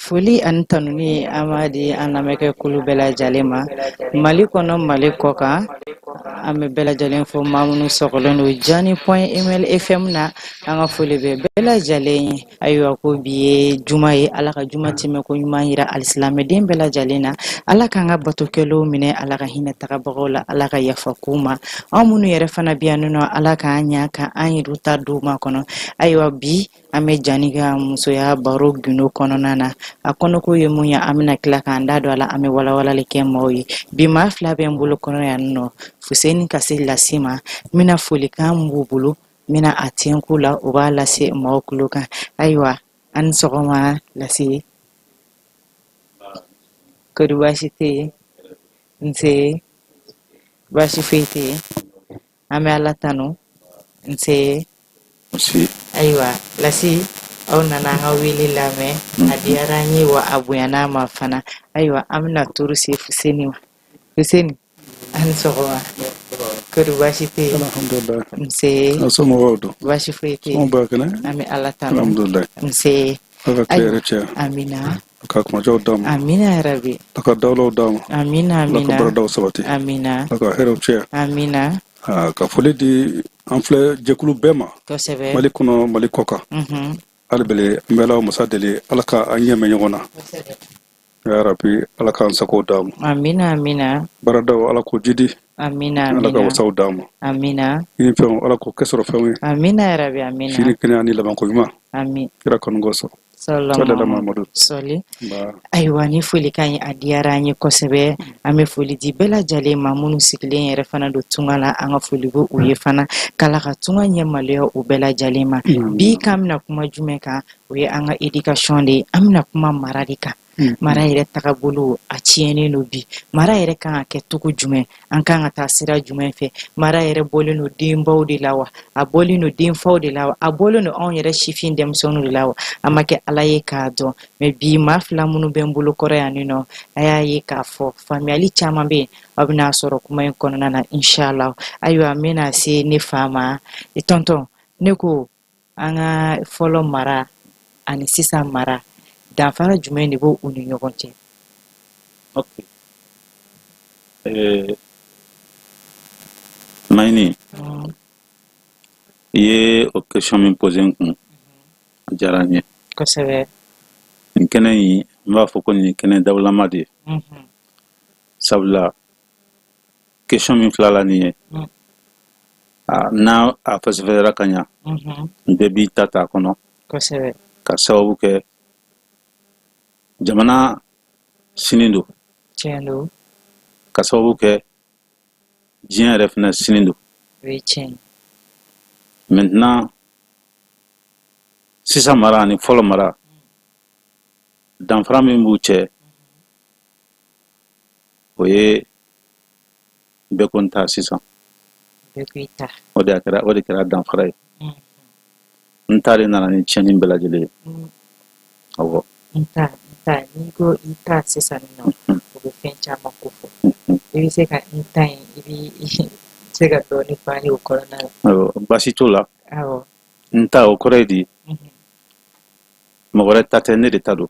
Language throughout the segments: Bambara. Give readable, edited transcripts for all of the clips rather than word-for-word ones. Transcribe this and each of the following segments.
Foli ani tanuni an b'a di an lamɛnkɛ kulu bɛɛ lajɛlen ma, Mali kɔnɔ, Mali kɔ kan. An bɛ bɛɛ lajɛlen fo. Maa minnu sɔgɔlen don Jani point ml FM na, an ka foli bɛ bɛɛ lajɛlen ye. Ayiwa, ko bi ye juma ye. Ala ka juma tɛmɛ ko ɲuman yira alisilamɛden bɛɛ lajɛlen na. Ala k'an ka bato kɛlenw minɛ. Ala ka hinɛ tagabagaw la. Ala ka yafa k'u ma. Anw minnu yɛrɛ fana bi yan nɔ, Ala k'an ɲa ka an yɛrɛ ta don ma kɔnɔ. Ayiwa, bi an bɛ Jani ka musoya baro gundo kɔnɔna na. A kɔnɔko ye mun ye, an bɛna tila k'an da don a la, an bɛ walawalali kɛ maaw ye. Bi maa fila bɛ n bolo kɔnɔ yan nɔ, Fuseni ka se Lasi ma. N bɛna folikan min b'u bolo, n bɛna a tɛnku la, o b'a lase maaw tulo kan. Ayiwa, an ni sɔgɔma Lasi. Kori baasi tɛ yen? Nse, baasi foyi tɛ yen. An bɛ Ala tanu. Nse. Ayiwa Lasi, aw nana an ka wele lamɛn, a diyara an ye wa a bonyana an ma fana. Ayiwa, an bɛna turu se Fuseni ma. Fuseni, an ni sɔgɔma. Kori baasi tɛ yen? Alhamdulilayi. Nse. A somɔgɔw don? Baasi foyi tɛ yen. Somɔgɔw b'a kɛnɛ? An bɛ Ala tanu. Alhamdulilayi. Nse. Ala ka tile hɛrɛ caya. Amina. Ala ka kumajaw d'an ma. Amina yarabi. Ala ka dawulaw d'an ma. Amina. Ala ka Amina. baaradaw sabati. Amina. Ala ka hɛrɛw caya. Amina. Ka foli di an filɛ jɛkulu bɛɛ ma, Mali kɔnɔ, Mali kɔ kan. Hali bele an bɛ Ala masa deli, Ala ka an ɲɛ mɛn ɲɔgɔn na. Ya rabi, Ala k'an sago d'an ma. Amina, amina. Baaradaw, Ala k'o jidi. Amina. Ala ka Amina. wasaw d'an ma. Amina. Ɲinifɛnw, Ala k'o kɛ sɔrɔ fɛnw ye. Amina yarabi, amina. Sini kɛnɛya ni labanko ɲuman. Amin. Kira kanu kosɔn. Sallallahu Sallallahu Muhammadu. Sɔli. Ba. Ayiwa, ni folikan ye, a diyara an ye kosɛbɛ. An bɛ foli di bɛɛ lajɛlen ma. Minnu sigilen yɛrɛ fana don tunga la, an ka foli bɛ u ye fana, k'Ala ka tunga ɲɛ maloya u bɛɛ lajɛlen ma. Bi k'an bɛna kuma jumɛn kan? O ye an ka éducation de ye. An bɛna kuma mara de kan. Mara yɛrɛ tagabolo a tiɲɛnen don bi. Mara yɛrɛ kan ka kɛ cogo jumɛn? An kan ka taa sira jumɛn fɛ? Mara yɛrɛ bɔlen don denbaw de la wa, a bɔlen don denfaw de la wa, a bɔlen don anw yɛrɛ sifin denmisɛnninw de la wa? An ma kɛ Ala ye k'a dɔn. Mais bi maa fila minnu bɛ n bolo kɔrɔ yan nin nɔ, a y'a ye k'a fɔ faamuyali caman bɛ yen, aw bɛna sɔrɔ kuma in kɔnɔna na, inshallah. Ayiwa, n bɛna se ne fa ma. Tonton, ne ko an ka fɔlɔ mara ani sisan mara, danfara jumɛn de b'o u ni ɲɔgɔn cɛ? Ok. Mayini, i ye o question min posé n kun, a diyara n ye. Nin kɛnɛ in, n b'a fɔ ko nin ye kɛnɛ dawulama de ye. Sabula question min filɛ la nin ye, n'a a fɛsɛfɛsɛra ka ɲa, bɛɛ b'i ta ta a kɔnɔ. Ka sababu kɛ jamana sini don. Tiɲɛ don. Ka sababu kɛ diɲɛ yɛrɛ fana sini don. O ye tiɲɛ ye. Maintenant, sisan mara ani fɔlɔ mara, danfara min b'u cɛ, o ye bɛɛ ko n ta sisan. Bɛɛ ko i ta. O de kɛra danfara ye. N ta de nana ni tiɲɛni bɛɛ lajɛlen ye. Awɔ. N ta, n ta, n'i ko i ta sisan nɔ, o bɛ fɛn caman ko fɔ. I bɛ se ka n ta in, i bɛ se ka dɔɔnin fɔ an ye o kɔnɔna la? Awɔ, baasi t'o la. N ta, o kɔrɔ ye di? Mɔgɔ wɛrɛ ta tɛ, ne de ta don.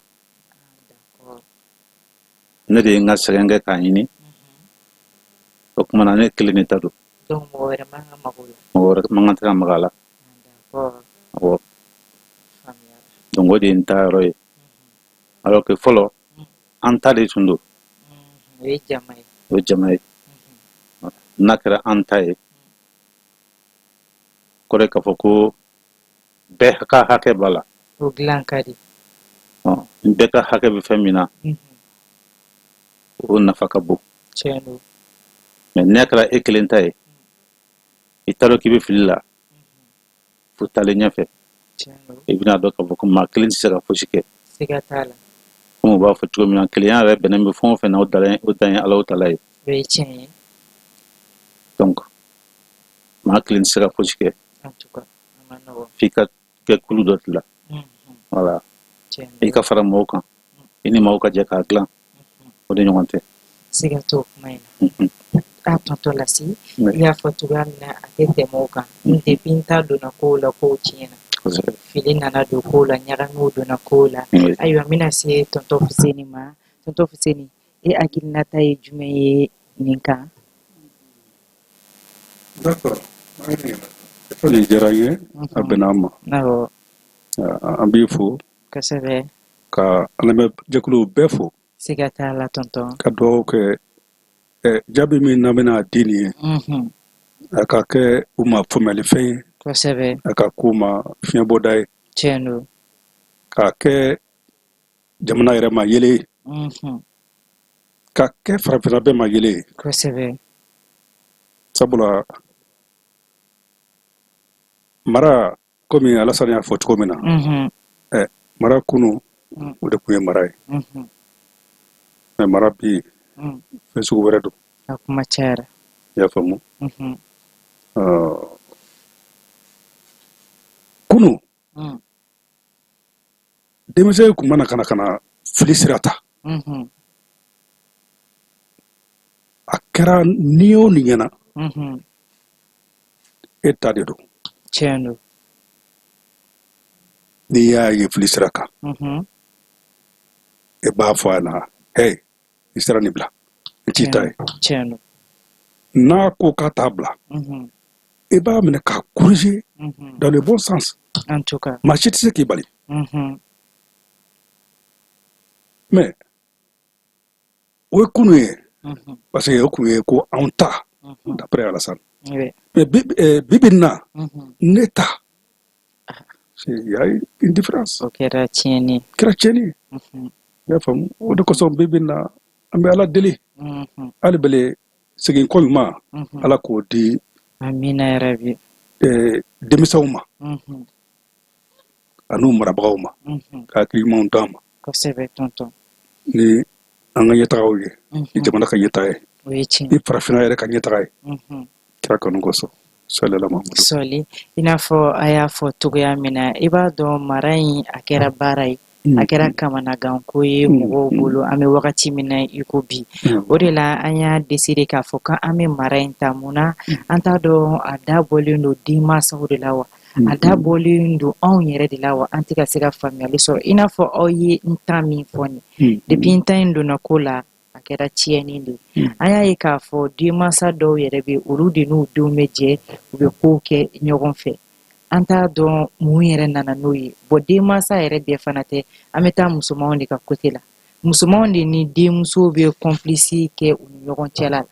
Ne de ye n ka sɛgɛn kɛ k'a ɲini. O tuma na, ne kelen de ta don. Donc mɔgɔ wɛrɛ man ka mago la. Mɔgɔ wɛrɛ man kan tɛ ka maga a la. Awɔ. Faamuyara. Donc o de ye n ta yɔrɔ ye. Alors que fɔlɔ, an ta de tun don. O ye jama ye. O ye jama ye. N'a kɛra an ta ye, kɔrɔ ye k'a fɔ ko bɛɛ ka hakɛ b'a la. O dilan ka di. Bɛɛ ka hakɛ bɛ fɛn min na, o nafa ka bon. Tiɲɛ don. Mais n'a kɛra e kelen ta ye, i t'a dɔn k'i bɛ fili la fo taalen ɲɛfɛ. Tiɲɛ don. I bɛna dɔn k'a fɔ ko maa kelen tɛ se ka fosi kɛ. Siga t'a la. Komi u b'a fɔ cogo min na, kelenya yɛrɛ bɛnnen bɛ fɛn o fɛn na, o dan o dan ye Ala ta ye. O ye tiɲɛ ye. Donc maa kelen tɛ se ka fosi kɛ. En tout cas, a ma nɔgɔn. F'i ka kɛ kulu dɔ de la. Voilà. Tiɲɛ I ka fara mɔgɔw kan, i ni maaw ka jɛ k'a dilan, o de ɲɔgɔn tɛ. Siga t'o kuma in na. A tonton Lasi, i y'a fɔ cogoya min na, a tɛ tɛmɛ o kan. Depuis n ta donna kow la, kow tiɲɛna. Fili nana don kow la, ɲagamiw donna kow la. Ayiwa, n bɛna se tonton Fuseni ma. Tonton Fuseni, e hakilinata ye jumɛn ye nin kan? D'accord, nin diyara n ye, a bɛnna an ma. An b'i fo. Kosɛbɛ. Ka an lamɛnjɛkuluw bɛɛ fo. Siga t'a la, tonton. Ka dugawu kɛ jaabi min n'an bɛna di nin ye, a ka kɛ u ma faamuyalifɛn ye. Kosɛbɛ. A ka k'u ma fiɲɛbɔda ye. Tiɲɛ don. K'a kɛ jamana yɛrɛ ma yeelen ye, ka kɛ farafinna bɛɛ ma yeelen ye. Kosɛbɛ. Sabula mara, komi Alasani y'a fɔ cogo min na, mara kunu, o de tun ye mara ye, mais mara bi, fɛn sugu wɛrɛ don. A kuma cayara. I y'a faamu? Kunu, denmisɛn tun mana ka na fili sira ta, a kɛra ni o nin ɲɛna, e ta de don. Tiɲɛ don. N'i y'a ye fili sira kan, e b'a fɔ a ɲɛna: "Hey, i sera nin bila, n t'i ta ye." Tiɲɛ don. N'a ko k'a t'a bila, i b'a minɛ k'a corriger dans le bon sens. En tout cas. Maa si tɛ se k'i bali. Mais o ye kunu ye, parce que o kun ye ko anw ta, d'après Alassane. Mais bi bi in na, ne ta, il y a une différence. O kɛra tiɲɛni ye. Kɛra tiɲɛni ye. I y'a faamu? O de kosɔn bi bi in na, an bɛ Ala deli hali bele, segin ko ɲuman, Ala k'o di. Amina yarabi. Denmisɛnw ma an'u marabagaw ma, ka hakili ɲumanw d'an ma. Kosɛbɛ, tonton. Ni an ka ɲɛtagaw ye, ni jamana ka ɲɛtaga ye, O ye tiɲɛ. ni farafinna yɛrɛ ka ɲɛtaga ye, kira kanu kosɔn, salala Mahamadu. Sɔli, i n'a fɔ a y'a fɔ cogoya min na, i b'a dɔn, mara in, a kɛra baara ye, a kɛra kamanaganko ye mɔgɔw bolo. An bɛ wagati min na i ko bi, o de la an y'a décidé k'a fɔ k'an bɛ mara in ta. Mun na? An t'a dɔn, a da bɔlen don denmansaw de la wa, a da bɔlen don anw yɛrɛ de la wa, an tɛ ka se ka faamuyali sɔrɔ. I n'a fɔ aw ye n ta min fɔ nin, depuis n ta in donna ko la, a kɛra tiɲɛni de ye. An y'a ye k'a fɔ denmansa dɔw yɛrɛ bɛ, olu de n'u denw bɛ jɛ, u bɛ kow kɛ ɲɔgɔn fɛ. An t'a dɔn mun yɛrɛ nana n'o ye. Bon, denmansa yɛrɛ bɛɛ fana tɛ. An bɛ taa musomanw de ka côté la. Musomanw de ni denmusow bɛ complice kɛ u ni ɲɔgɔn cɛla la,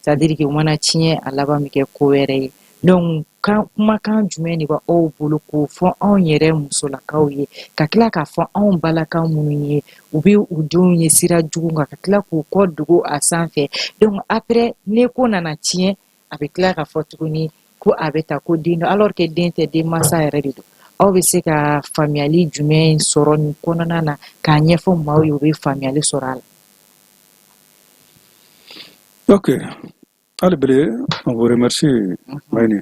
c'est à dire que u mana tiɲɛ, a laban bɛ kɛ ko wɛrɛ ye. Donc kan, kumakan jumɛn de b'aw bolo k'o fɔ anw yɛrɛ musolakaw ye, ka tila k'a fɔ anw balakaw minnu ye, u bɛ u denw ye sira jugu kan, ka tila k'u kɔ dogo a sanfɛ? Donc après, ne ko nana tiɲɛ, a bɛ tila k'a fɔ tuguni ko a bɛ ta ko den don, alors que den tɛ, denmansa yɛrɛ de don. Aw bɛ se ka faamuyali jumɛn sɔrɔ nin kɔnɔna na k'a ɲɛfɔ maaw ye, u bɛ faamuyali sɔrɔ a la? Ok, hali bele, on vous remercie, Maïni.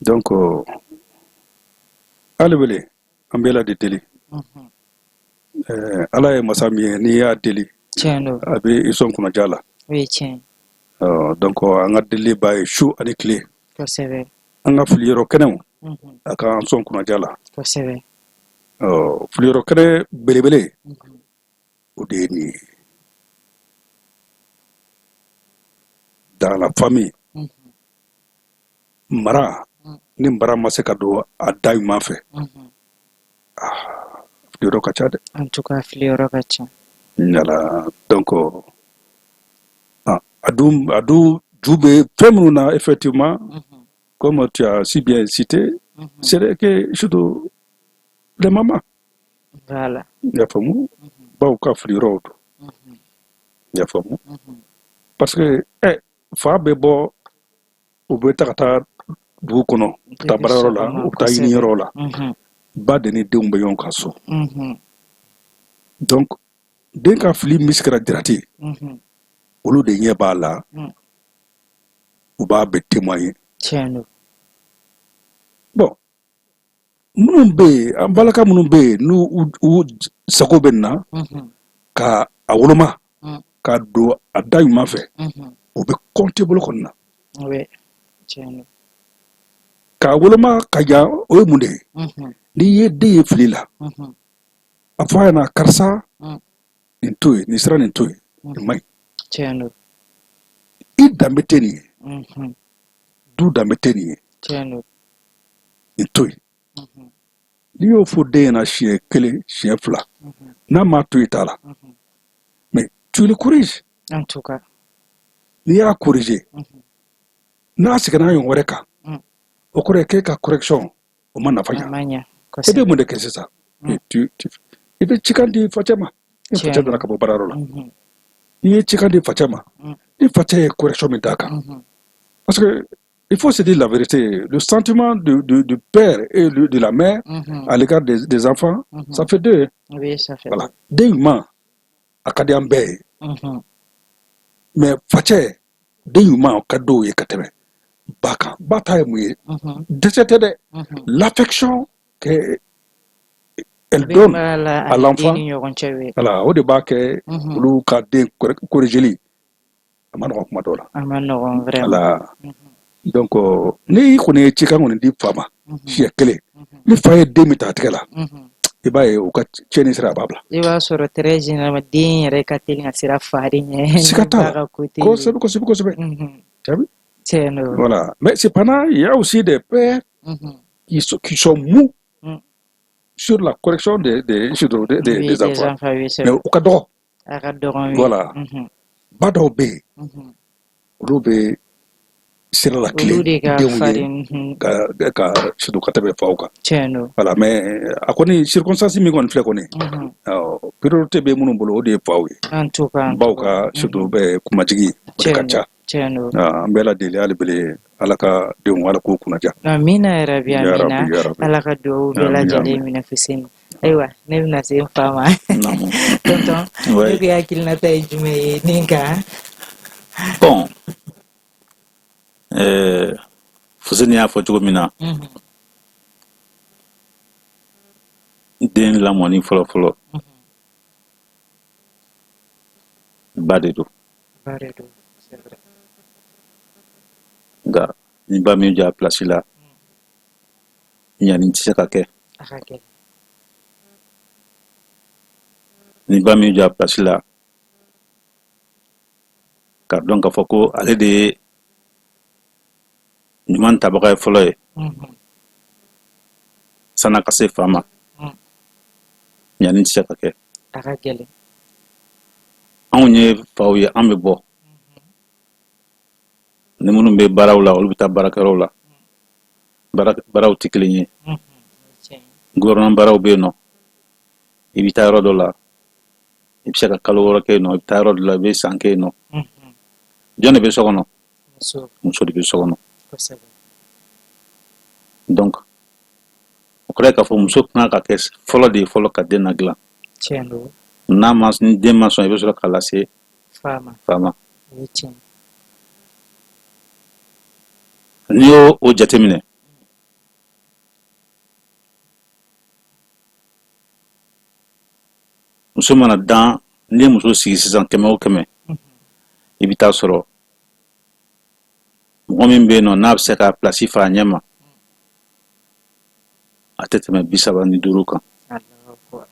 Donc hali bele, an bɛ Ala de deli. Ala ye masa min ye, n'i y'a deli, Tiɲɛ don. a bɛ i sɔn kunnaja la. O ye tiɲɛ ye. Donc an ka deli b'a ye su ani tile. An ka fili yɔrɔ kɛnɛw, a k'an sɔn kunnaja la. Fili yɔrɔ kɛnɛ belebele, o de ye nin ye. Dans la famille, mara, ni mara ma se ka don a da ɲuman fɛ, fili yɔrɔ ka ca dɛ. En tout cas, fili yɔrɔ ka ca. Voilà, donc a dun ju bɛ fɛn minnu na, effectivement, comme tu as si bien cité, c'est vrai que surtout les mamans. I y'a faamu? Baw ka fili yɔrɔw don. I y'a faamu? Parce que fa bɛ bɔ, u bɛ taa ka taa dugu kɔnɔ, ka taa baarayɔrɔ la, u bɛ taa ɲini yɔrɔ la. Ba de ni denw bɛ ɲɔgɔn kan so. Donc den ka fili min kɛra direct, olu de ɲɛ b'a la, u b'a bɛɛ témoigner. Tiɲɛ don. Bon, minnu bɛ yen, an balaka minnu bɛ yen, n'u u sago bɛ nin na, ka a woloma ka don a da ɲuman fɛ, o bɛ compter bolo kɔni na. Oui, tiɲɛ don. K'a woloma ka ja, o ye mun de ye? N'i ye den ye fili la, a fɔ a ɲɛna: karisa, nin to yen, nin sira nin to yen, nin man ɲi. Tiɲɛ don. I danbe tɛ nin ye, du danbe tɛ nin ye. Tiɲɛ don. Nin to yen. N'i y'o fɔ den ɲɛna siɲɛ kelen, siɲɛ fila, n'a m'a to i ta la, mais tu le corriges. En tout cas. N'i y'a corriger, n'a seginna ɲɔgɔn wɛrɛ kan, o kɔrɔ ye k'e ka correction o ma nafa A ɲa. ma ɲa. E bɛ mun de kɛ sisan? I bɛ cikan di facɛ ma. Ni facɛ nana ka bɔ baarayɔrɔ la, n'i ye cikan di facɛ ma, ni facɛ ye correction min d'a kan, parce que il faut se dire la vérité, le sentiment du père et de la mère à l'égard des enfants, ça fait deux. Oui, ça fait. Voilà. Den ɲuman, a ka di an bɛɛ ye. Mais facɛ, den ɲuman ka dɔw ye ka tɛmɛ ba kan. Ba ta ye mun ye? Dɛsɛ tɛ dɛ. L'affection que elle donne à l'enfant, voilà, o de b'a kɛ olu ka den corrigeli a ma nɔgɔn kuma dɔw la. A ma nɔgɔn vraiment. Voilà. Donc n'i kɔni ye cikan kɔni di fa ma siɲɛ kelen, ni fa ye den min ta a tɛgɛ la, i b'a ye o ka tiɲɛni sira, a b'a bila. I b'a sɔrɔ très généralement, den yɛrɛ ka teli ka siran fa de ɲɛ. Siga t'a la, kosɛbɛ, kosɛbɛ, kosɛbɛ. Tu as vu? Tiɲɛ don. Voilà. Mais cependant, il y a aussi des pères qui sont mous sur la correction des Oui, des des enfants. Enfants, oui, c'est Mais vrai. o ka dɔgɔ. A ka dɔgɔn, oui. Voilà. Ba dɔw bɛ yen, olu bɛ sira la Olu tilen de ka denw ye farin. ka surtout ka tɛmɛ faw kan. Tiɲɛ don. Voilà, mais a kɔni circonstance min kɔni filɛ kɔni, awɔ, priorité bɛ minnu bolo, o de ye faw ye. En tout cas. Baw ka surtout bɛ kumajigi, o de ka ca. Tiɲɛ don. An bɛ Ala deli hali bele, Ala ka denw, Ala k'u kunnaja. Amina yarabi. Ya Amina. Rabbi, ya Rabbi. Ala ka duwawu bɛɛ Amin, lajɛlen amin. minɛ Fuseni. Ayiwa, ne bɛna se n fa ma. Naamu. Tonton, ne ko hakilinata ye jumɛn ye nin kan? Bon, Fuseni y'a fɔ cogo min na, den lamɔni fɔlɔ fɔlɔ, ba de don. Ba de don, c'est vrai. Nka ni ba min jɔ a place la, ɲani tɛ se ka kɛ. A ka gɛlɛn. Ni ba min jɔ a place la, k'a dɔn k'a fɔ ko ale de ye ɲuman tabaga ye fɔlɔ ye san'a ka se fa ma, ɲani tɛ se ka kɛ. A ka gɛlɛn. Anw ye faw ye, an bɛ bɔ ni minnu bɛ baaraw la, olu bɛ taa baarakɛyɔrɔw la. Baaraw tɛ kelen ye. Tiɲɛ. Gouvernement baaraw bɛ yen nɔ, i bɛ taa yɔrɔ dɔ la, i bɛ se ka kalo 6 kɛ yen nɔ, i bɛ taa yɔrɔ dɔ la, i bɛ san kɛ yen nɔ. Jɔn de bɛ so kɔnɔ? Muso. Muso de bɛ so kɔnɔ. Kosɛbɛ. Donc o kɔrɔ ye k'a fɔ muso kan ka kɛ fɔlɔ de ye fɔlɔ ka den ladilan. Tiɲɛ don. N'a ma, ni den ma sɔn, i bɛ sɔrɔ k'a lase fa ma. Fa ma. O ye tiɲɛ. N'i y'o o jateminɛ, muso mana dan, n'i ye muso sigi sisan, kɛmɛ o kɛmɛ, i bɛ taa sɔrɔ mɔgɔ min bɛ yen nɔ n'a bɛ se ka place fa a ɲɛ ma, a tɛ tɛmɛ 35 kan. Allahu akbar.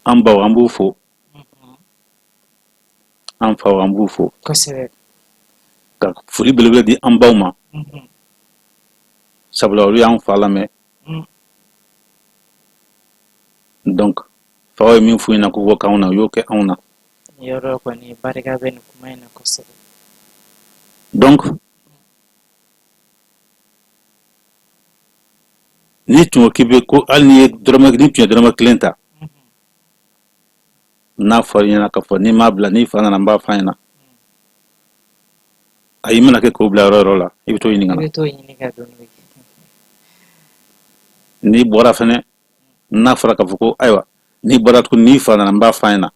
An baw, an b'u fo. An faw, an b'u fo. Ka foli belebele di an baw ma, sabula olu y'an fa lamɛn. Donc faw ye min f'u ɲɛna k'u k'o k'anw na, u y'o kɛ anw na. Yɔrɔ kɔni, barika bɛ nin kuma in na kosɛbɛ. Donc n'i tun ko k'i bɛ ko, hali n'i ye dɔrɔmɛ, n'i tun ye dɔrɔmɛ kelen ta, n'a fɔra i ɲɛna k'a fɔ n'i m'a bila, n'i fa nana, n b'a f'a ɲɛna, ayi, i mana kɛ k'o bila yɔrɔ o yɔrɔ la, i bɛ t'o ɲini ka I na. bɛ t'o ɲini ka don n'o ye. N'i bɔra fɛnɛ, n'a fɔra k'a fɔ ko ayiwa, n'i bɔra tuguni, n'i fa nana, n b'a f'a ɲɛna,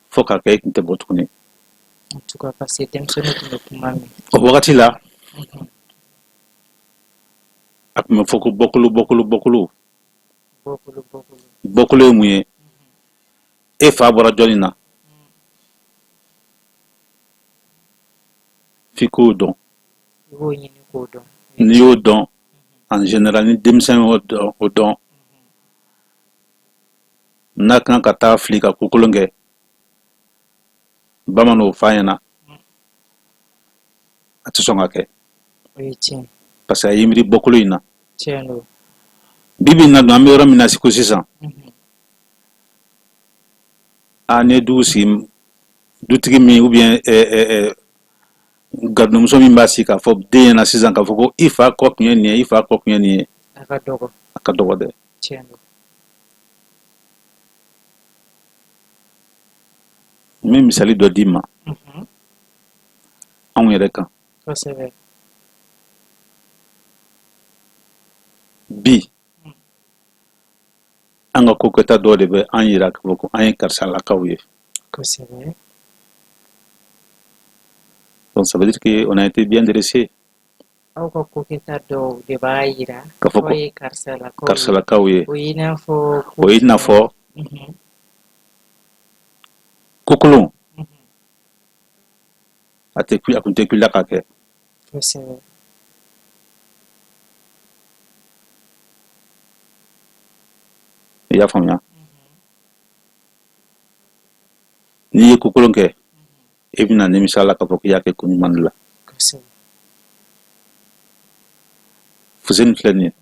fo k'a kɛ i tun tɛ bɔ tuguni. En tout cas, parce que denmisɛnninw tun bɛ kuma min. O wagati la, a tun bɛ fɔ ko bɔkolo, bɔkolo, bɔkolo. Bɔkolo, bɔkolo. Bɔkolo ye mun ye? E fa bɔra jɔnni na? F'i k'o dɔn. I b'o ɲini k'o dɔn. N'i y'o dɔn, en général, ni denmisɛn y'o dɔn, o dɔn n'a kan ka taa fili ka ko kolon kɛ, ba man'o f'a ɲɛna, a tɛ sɔn ka kɛ. O ye tiɲɛ. Parce que a y'i miiri bɔkolo in na. Tiɲɛ don. Bi bi in na dun, an bɛ yɔrɔ min na ko sisan, a ni ye du sigi, dutigi min ou bien gardumuso min b'a sigi k'a fɔ den ɲɛna sisan k'a fɔ ko i fa kɔ tun ye nin ye, i fa kɔ tun ye nin ye. A ka dɔgɔ. A ka dɔgɔ dɛ. Tiɲɛ don. N bɛ misali dɔ d'i ma anw yɛrɛ kan. Kosɛbɛ. Bi an ka ko kɛta dɔw de bɛ an yira k'a fɔ ko an ye karisalakaw ye. Kosɛbɛ. Donc ça veut dire que on a été bien dressé. Aw ka ko kɛta dɔw de b'a yira k'a fɔ aw ko ye karisalakaw ye. Karisalakaw ye. O ye i n'a fɔ ko O ye i n'a fɔ kokolon, a tɛ a kun tɛ ku la ka kɛ. Kosɛbɛ. I y'a faamuya? N'i ye kokolon kɛ, i bɛna nimisa la k'a fɔ k'i y'a kɛ ko ɲuman de la. Kosɛbɛ. Fuseni filɛ nin ye,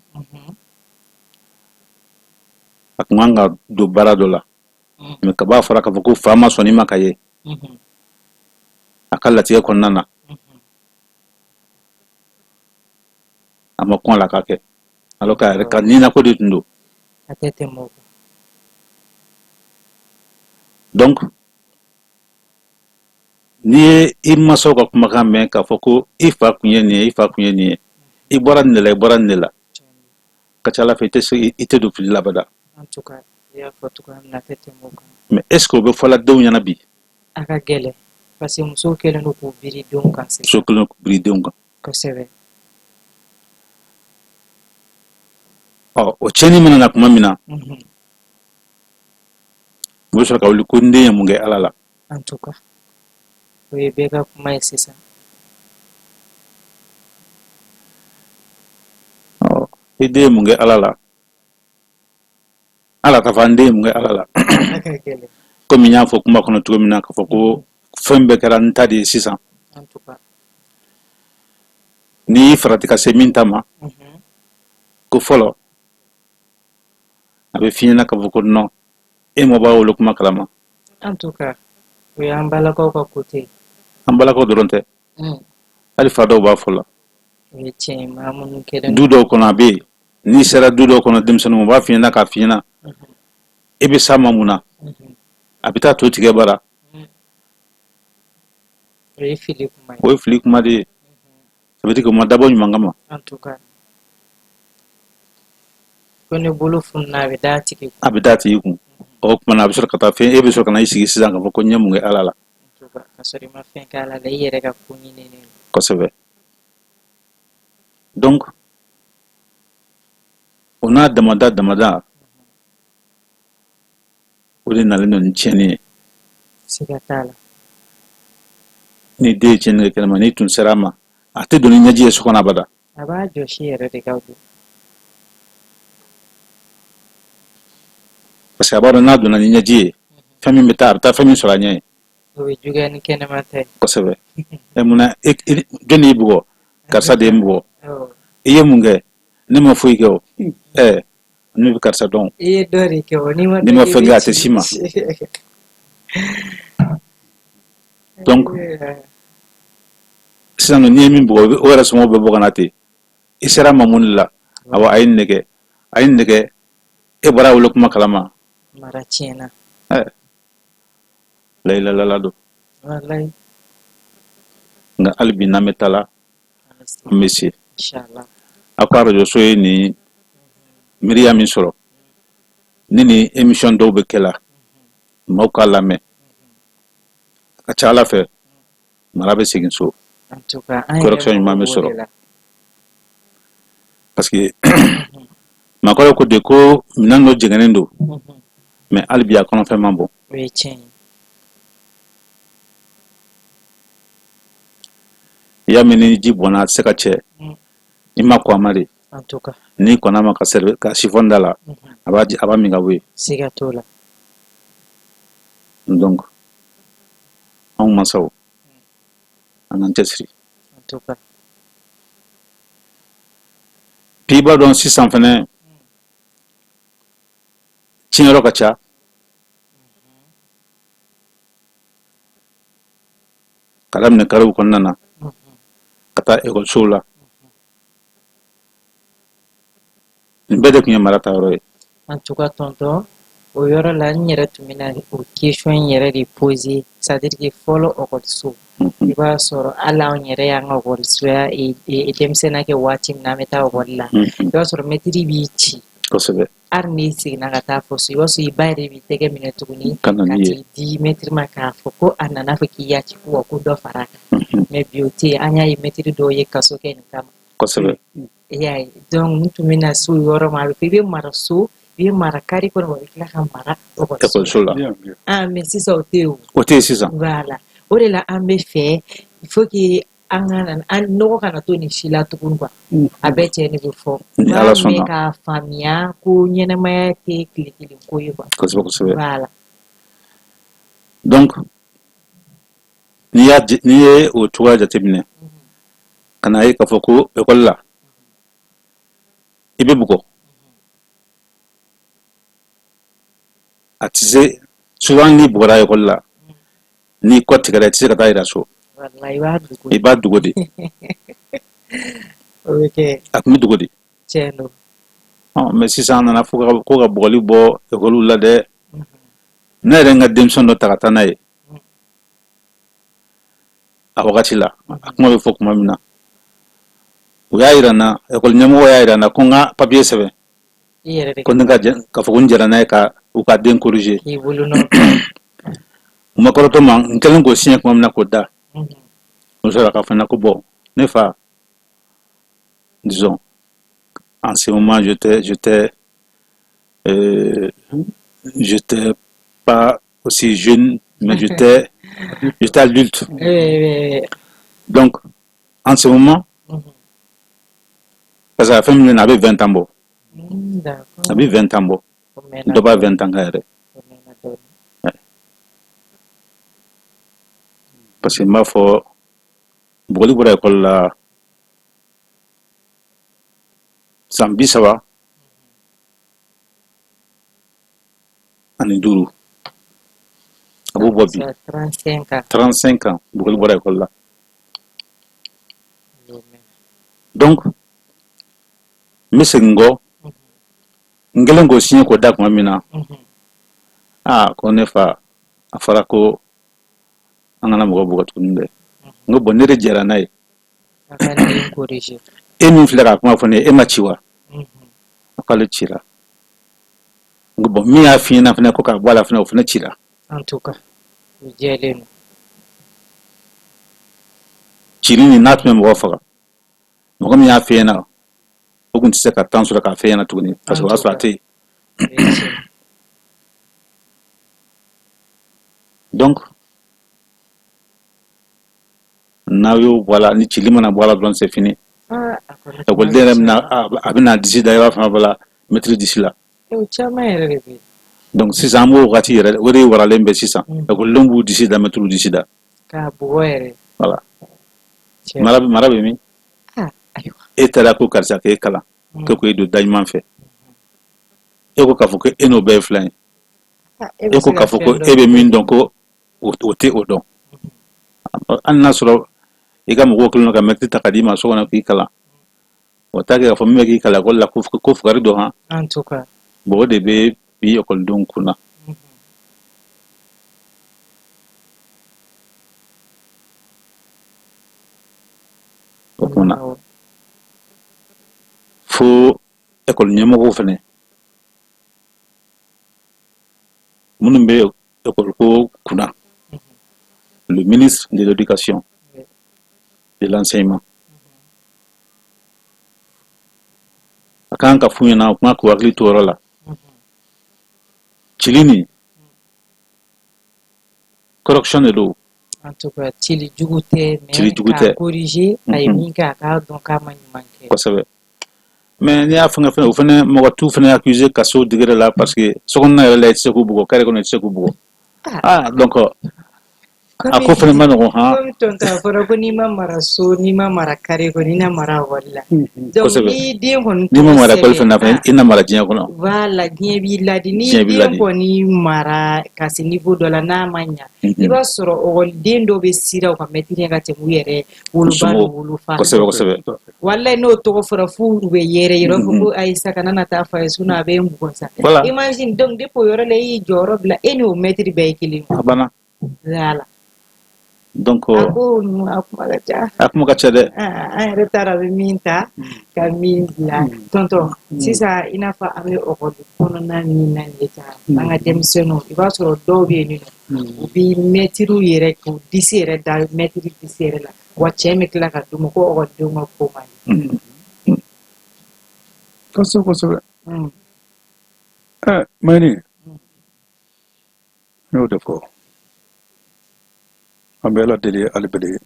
a kun kan ka don baara dɔ la, mais kaba fɔra k'a fɔ ko fa ma sɔn i ma ka ye a ka latigɛ kɔnɔna na, a ma kɔn a la k'a kɛ, alors k'a yɛrɛ ka ninako de tun don. A tɛ tɛmɛ o kan. Donc n'i ye i mansaw ka kumakan mɛn k'a fɔ ko i fa kun ye nin ye, i fa kun ye nin ye, i bɔra nin de la, i bɔra nin de la, ka ca ala fɛ, i tɛ se, i tɛ don fili la abada. En tout cas, i y'a fɔ cogoya min na, a tɛ tɛmɛ o kan. Mais est ce que o bɛ fɔla denw ɲɛna bi? A ka gɛlɛn, parce que musow kɛlen don k'u biri denw kan sisan. Musow kɛlen don k'u biri denw kan. Kosɛbɛ. Ɔ, o tiɲɛni mana na tuma min na, u bɛ sɔrɔ ka wuli ko n den ye mun kɛ Ala la. En tout cas, o ye bɛɛ ka kuma ye sisan. Ɔ, i den ye mun kɛ Ala la? Ala ka fɔ an den ye mun kɛ Ala la? A ka gɛlɛn. Komi n y'a fɔ kuma kɔnɔ cogo min na, k'a fɔ ko fɛn bɛɛ kɛra n ta de ye sisan. En tout cas. N'i y'i farati ka se min ta ma, ko fɔlɔ a bɛ f'i ɲɛna k'a fɔ ko non, e ma bɔ a wolo kuma kalama. En tout cas, o y'an balakaw ka côté ye. An balakaw dɔrɔn tɛ, hali fa dɔw b'a fɔ la. O ye tiɲɛ ye, maa minnu kɛlen Du dɔw kɔnɔ, a bɛ yen, n'i sera du dɔw kɔnɔ, denmisɛnninw, u b'a f'i ɲɛna, k'a f'i ɲɛna, e bɛ s'a ma mun na? A bɛ taa to tigɛ bara. O ye fili kuma ye. O ye fili kuma de ye. Ça veut dire que o ma dabɔ ɲuman kama. En tout cas, ko ni bolo fununa, a bɛ d'a tigi kun. A bɛ d'a tigi kun. O tuma na, a bɛ sɔrɔ ka taa fɛn, e bɛ sɔrɔ ka na i sigi sisan k'a fɔ ko n ye mun kɛ Ala la. En tout cas, ka sɔrɔ i ma fɛn kɛ Ala la, i yɛrɛ ka ko ɲininen don. Kosɛbɛ. Donc o n'a damada damada, o de nalen don ni tiɲɛni ye. Siga t'a la. Ni den ye tiɲɛni kɛ kɛnɛma, n'i tun sera a ma, a tɛ don ni ɲɛji ye so kɔnɔ abada. A b'a jɔsi yɛrɛ de ka don. Parce que a b'a dɔn, n'a donna ni ɲɛji ye, fɛn min bɛ taa, a bɛ taa fɛn min sɔrɔ a ɲɛ ye. O bɛ juguya ni kɛnɛma ta ye. Kosɛbɛ. Ɛ, munna jɔnni y'i bugɔ? Karisa de ye n bugɔ. Awɔ. I ye mun kɛ? Ne ma foyi kɛ. O ɛ, ne bɛ karisa dɔn. I ye dɔ de kɛ o, n'i ma N'i dɔ ma kɛ, i fɛn bɛ kɛ, a tɛ ci. s'i ma. Donc sisan nɔ, n'i ye min bugɔ, o yɛrɛ somɔgɔw bɛ bɔ ka na ten: i sera a ma mun de la? Awɔ, a ye nin de kɛ, a ye nin de kɛ. E bɔra a wolo kuma kalama. Mara tiɲɛna. Ɛ, layilalala don. Walayi. Nka hali bi, n'an bɛ taa la, An bɛ se. An bɛ se. Inshallah. Aw ka arajoso ye nin miiriya min sɔrɔ ni émission dɔw bɛ kɛ la, maaw k'a lamɛn, a ka ca ala fɛ, mara bɛ segin so. En tout cas, an yɛrɛ Correction ɲuman mago bɛ b'o sɔrɔ. de la. Parce que maakɔrɔw ko de ko minɛn dɔ jɛngɛnnen don, mais hali bi a kɔnɔfɛn man bon. O ye tiɲɛ ye. I y'a mɛn ni ji bɔnna, a tɛ se ka cɛ. I ma kɔn a ma de. En tout cas. N'i kɔnna a ma ka siphon da la, a b'a min ka bɔ yen. Siga t'o la. Donc anw mansaw, an k'an cɛsiri. En tout cas. Puis i b'a dɔn, sisan fɛnɛ tiɲɛyɔrɔ ka ca. Ka daminɛ karew kɔnɔna na ka taa ekɔlisow la, nin bɛɛ de tun ye mara ta yɔrɔ ye. En tout cas, tonton, o yɔrɔ la, n yɛrɛ tun bɛna o question in yɛrɛ de poser, c'est à dire que fɔlɔ ekɔliso, i b'a sɔrɔ hali anw yɛrɛ y'an ka ekɔlisoya denmisɛnninya kɛ waati min na, an bɛ taa ekɔli la, i b'a sɔrɔ mɛtiri b'i ci. Hali n'i seginna ka taa fɔ so, i b'a sɔrɔ i ba yɛrɛ b'i tɛgɛ minɛ tuguni ka na ka n'i ye t'i di mɛtiri ma k'a fɔ ko a nana fɔ k'i y'a ci, ko wa ko dɔ fara a kan. Mais bi o tɛ yen. An y'a ye mɛtiri dɔw ye kaso kɛ nin kama. I y'a ye, donc n tun bɛna se o yɔrɔ ma. A bɛ fɔ i bɛ mara so, i bɛ mara kari kɔnɔ, wa i bɛ tila ka mara ekɔliso. Ekɔliso la. Bien, bien. Ah, mais sisan o tɛ yen o. O tɛ yen sisan. Voilà, o de la an bɛ fɛ, il faut que an ka na an nɔgɔ kana to nin si la tuguni quoi. A bɛɛ cɛ de bɛ fɔ Ni b'a Ala mɛn sɔnna. k'a faamuya ko ɲɛnɛmaya tɛ tile kelen ko ye quoi. kosɛbɛ kosɛbɛ Voilà. Donc n'i ye o cogoya jateminɛ ka na ye k'a fɔ ko ekɔli la i bɛ bugɔ, a tɛ se. Souvent n'i bugɔra ekɔli la, n'i kɔ tigɛra, i tɛ se ka taa yira so. Walahi, i b'a dogo. I b'a dogo de. O bɛ kɛ. A tun bɛ dogo de. Tiɲɛ don. Ɔ, mais sisan an nana fo ka ko ka bugɔli bɔ ekɔliw la dɛ. Ne yɛrɛ n ka denmisɛn dɔ ta ka taa n'a ye a wagati la, a kuma bɛ fɔ tuma min na, u y'a yira n na, ekɔli ɲɛmɔgɔ y'a yira n na ko n ka papiye sɛbɛn. I yɛrɛ de. Ko ne ka jɛ k'a fɔ ko n jɛra n'a ye ka u ka den corriger. K'i bolo nɔ bila. U ma kɔrɔtɔ ma, n kɛlen k'o signer tuma min na k'o da, o sɔrɔ k'a fɔ n na ko bon, ne fa, disons en ce moment j'étais pas aussi jeune, mais j'étais adulte. Donc en ce moment, parce que a fɛn min na, a bɛ 20 ans bɔ. A bɛ 20 ans bɔ. O mɛnna. Dɔ b'a 20 ans kan yɛrɛ. O mɛnna dɔɔnin. Parce que n b'a fɔ bugɔli bɔra ekɔli la san 35, a b'o bɔ bi. Ça, 35 ans. 35 ans, bugɔli bɔra ekɔli la. O mɛnna. Donc n bɛ segin kɔ, n kɛlen k'o signer k'o da tuma min na, aa, ko ne fa, a fɔra ko an kana mɔgɔ bugɔ tuguni dɛ. N ko bon, ne de jɛra n'a ye. A ka den corriger. E min filɛ k'a kuma fɔ ne ye, e ma ci wa? A k'ale cira. N ko bon, min y'a f'i ɲɛna fɛnɛ ko k'a bɔ a la fɛnɛ, o fɛnɛ cira. En tout cas, o jɛlen don. Cili nin n'a tun bɛ mɔgɔ faga, mɔgɔ min y'a f'i ɲɛna, o tun tɛ se ka temps sɔrɔ k'a f'e ɲɛna tuguni, parce que o y'a sɔrɔ a tɛ yen. O ye tiɲɛ ye. Donc n'aw y'o bɔ a la, ni cili mana bɔ a la dɔrɔn, c'est fini. Ah, a kɔni kuma Ekɔliden yɛrɛ bɛ bɛna caya. a bɛna disi da, i b'a fana bɔ la mɛtiri disi la. O caman yɛrɛ de bɛ yen. Donc sisan an b'o wagati yɛrɛ, o de waralen bɛ sisan. Ekɔlidenw b'u disi da, mɛtiriw disi da. K'a bugɔ yɛrɛ. Voilà. Tiɲɛ. Mara bɛ min? Ah, ayiwa. E taara ko karisa k'e kalan, ko k'e don da ɲuman fɛ, e ko k'a fɔ ko e n'o bɛɛ ye filan ye. Ah, e bɛ E ko se ka k'a fɔ ko fɛn dɔ e bɛ min dɔn, ko o tɛ o dɔn. Hali n'a sɔrɔ i ka mɔgɔw kɛlen don ka mɛtiri ta ka d'i ma so kɔnɔ k'i kalan, o t'a kɛ k'a fɔ min bɛ k'i kalan ekɔli la ko fugari don han. En tout cas. Bon, o de bɛ bi ekɔlidenw kunna. O kuma na, fo ekɔli ɲɛmɔgɔw fɛnɛ minnu bɛ ekɔli ko kunna, le ministre de l'éducation, de l'enseignement, a kan ka f'u ɲɛna, u kan k'u hakili to o yɔrɔ la. Cili nin, correction de don. En tout cas, cili jugu tɛ, mais Cili jugu k'a tɛ. corriger, a ye min kɛ, a k'a dɔn k'a ma ɲuman kɛ. Kosɛbɛ. Mais n'i y'a fɛngɛ fɛnɛ, o fɛnɛ, mɔgɔ t'u fɛnɛ accuser ka se o degré la, parce que sokɔnɔna yɛrɛ la, i tɛ se k'u bugɔ, carré kɔnɔ i tɛ se k'u bugɔ. Ah, donc a ko fɛnɛ ma nɔgɔn han. Comme tonton, a fɔra ko n'i ma mara so, n'i ma mara carré kɔnɔ, i na mara ekɔli la. Donc ni den kɔni N'i ma mara ekɔli fɛnɛ na fɛnɛ, i na mara diɲɛ kɔnɔ. Voilà, diɲɛ b'i ladi. Ni den kɔni mara ka se niveau dɔ la, n'a ma ɲa, i b'a sɔrɔ ekɔliden dɔw bɛ siran u ka mɛtiri ɲɛ ka tɛmɛ u yɛrɛ woloba n'u wolofa. Kosɛbɛ kosɛbɛ. Walayi, n'o tɔgɔ fɔra f'u bɛ yɛrɛ yɛrɛ, fɔ ko ayi sa, kana na taa f'a ye, sinon a bɛ n bugɔ sa. Imagine donc, depuis o yɔrɔ la, i y'i jɔyɔrɔ bila, e ni o mɛtiri bɛɛ ye kelen ye. A banna. Voilà. Donc a ko ninnu, a kuma ka ca. A kuma ka ca dɛ. An yɛrɛ t'a dɔn a bɛ min ta ka min bila. Tonton, sisan, i n'a fɔ an bɛ ekɔli kɔnɔna min na nin ye tan, an ka denmisɛnninw, i b'a sɔrɔ dɔw bɛ yen nɔ, u bɛ mɛtiriw yɛrɛ k'u disi yɛrɛ da mɛtiri disi yɛrɛ la, wa cɛ bɛ tila ka d'u ma ko ekɔlidenw ka ko man di. Kosɛbɛ kosɛbɛ. Ɛ Mayini, n y'o de fɔ, an bɛ Ala deli hali bele,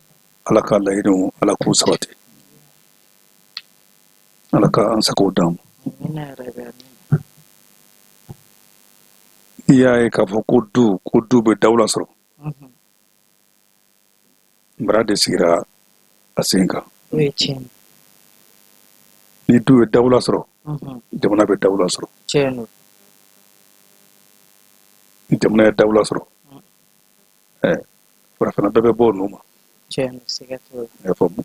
Ala ka laɲiniw, Ala k'u sabati, Ala ka an sago d'an ma. Amina yarabi, amina. N'i y'a ye k'a fɔ ko du bɛ dawula sɔrɔ, mara de sigira a sen kan. O ye tiɲɛ. Ni du ye dawula sɔrɔ, jamana bɛ dawula sɔrɔ. Tiɲɛ don. Ni jamana ye dawula sɔrɔ, ɛ farafinna bɛɛ bɛ bɔ o nɔ ma. Tiɲɛ don, siga t'o la. I y'a faamu?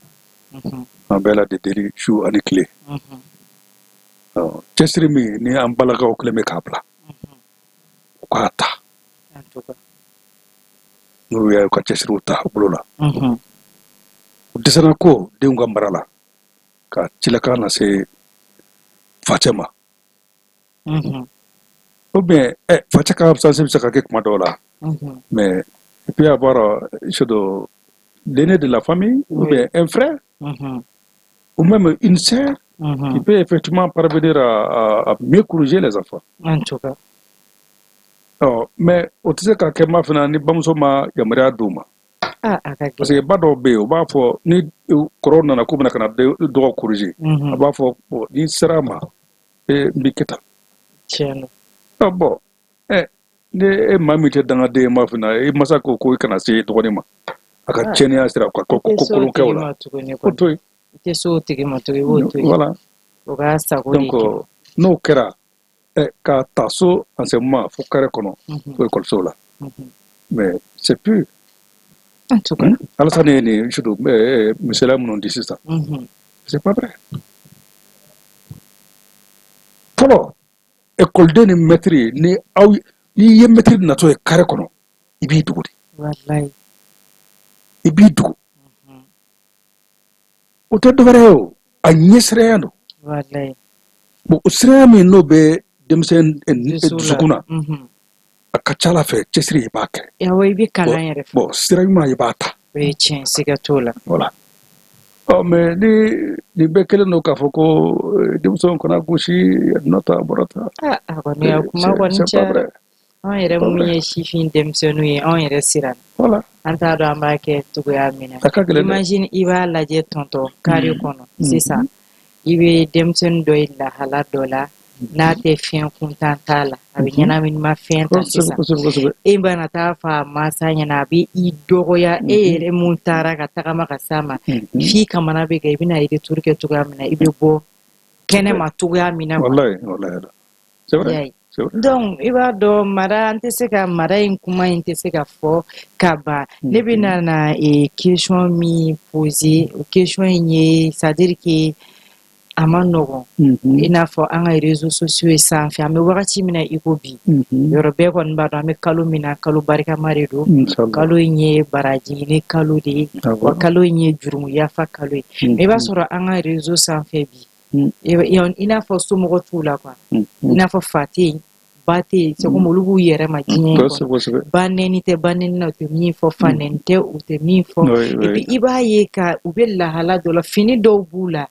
An bɛ Ala de deli su ani tile. Cɛsiri min ni an balakaw kɛlen bɛ k'a bila, u k'a ta. En tout cas. N'u y'a ye, u ka cɛsiriw ta u bolo la, u dɛsɛra ko denw ka mara la, ka cilakan lase facɛ ma, ou bien facɛ ka absence bɛ se ka kɛ kuma dɔw la, mais il peut y avoir chose, l'aîné de la famille, ou bien un frère, ou même une sœur qui peut effectivement parvenir à mieux corriger les enfants. En tout cas. Ɔ, mais o tɛ se ka kɛ ma fana ni bamuso ma yamaruya d'u ma. Ah, a ka Parce que ba dɔw bɛ yen, u b'a fɔ ni kɔrɔw nana k'u bɛna ka na dɔgɔ corriger, a b'a fɔ bon, n'i sera a ma, e n b'i kɛ tan. Tiɲɛ don. Ɔ bon, ni e maa min tɛ dangaden ye ma fana, i masa ko ko i kana se dɔgɔnin ma, a ka tiɲɛniya sira ka ko I tɛ se o kolon kɛ o tigi la, ma tuguni o kɔni. to yen. I tɛ se o tigi ma tuguni, i b'o to yen. Voilà. O k'a sago de Donc kɛ. n'o kɛra, k'a ta so enseignement fo carré kɔnɔ, fo ekɔliso la, mais c'est pur. En tout cas. Alassane ye nin surtout misaliya minnu di sisan, c'est pas vrai. Fɔlɔ, ekɔliden ni mɛtiri, ni aw n'i ye mɛtiri natɔ ye carré kɔnɔ, i b'i dogo de. Wallahi. I b'i dogo. O tɛ dɔwɛrɛ ye, o a ɲɛsiranya don. Wallahi. Bon, o siranya min n'o bɛ denmisɛn Dusu la. dusukun na, a ka ca ala fɛ, cɛsiri, i b'a kɛ. Awɔ, i bɛ kalan yɛrɛ fɛ. Bon, sira ɲuman, i b'a ta. O ye tiɲɛ, siga t'o la. Voilà. Ɔ, mais ni nin bɛɛ kɛlen don k'a fɔ ko denmisɛnw kana gosi, a donna tan, a bɔra tan. Ah, a kɔni, a kuma kɔni C'est pas cayara. vrai. Anw yɛrɛ mun ye sifin denmisɛnninw ye, anw yɛrɛ siran. Voilà. An t'a dɔn an b'a kɛ cogoya min na. A ka gɛlɛn dɛ. Imagine, i b'a lajɛ tonton, carré kɔnɔ sisan, i bɛ denmisɛnnin dɔ ye lahala dɔ la, n'a tɛ fɛn kuntan t'a la, a bɛ ɲɛnaminimafɛn ta sisan. Kosɛbɛ kosɛbɛ. E bɛna taa fɔ a mansa ɲɛna, a bɛ i dɔgɔya, e yɛrɛ mun taara ka tagama ka s'a ma, f'i kamana bɛ kɛ, i bɛna retour kɛ cogoya min na, i bɛ bɔ kɛnɛ ma cogoya min na quoi. Wallahi wallahi, c'est vrai. I y'a ye. C'est vrai. Donc i b'a dɔn, mara, an tɛ se ka mara in kuma in tɛ se ka fɔ ka ban. Ne bɛna na question min poser, o question in ye, c'est à dire que a ma nɔgɔn, i n'a fɔ an ka réseaux sociaux ye sanfɛ, an bɛ wagati min na i ko bi, yɔrɔ bɛɛ kɔni b'a dɔn an bɛ kalo min na, kalo barikama de don. Inshallah. Kalo in ye baraji ɲini kalo de ye, wa kalo in ye jurumu yafa kalo ye. Mais i b'a sɔrɔ an ka réseau sanfɛ bi, i n'a fɔ somɔgɔ t'u la quoi, i n'a fɔ fa tɛ yen, ba tɛ yen, c'est comme olu b'u yɛrɛ ma diɲɛ in kɔnɔ. Kosɛbɛ kosɛbɛ. Ba nɛni tɛ, ba nɛni na, u tɛ min fɔ, fa nɛni tɛ, u tɛ min fɔ. Et puis i b'a ye ka u bɛ lahala dɔ la, fini dɔw b'u la,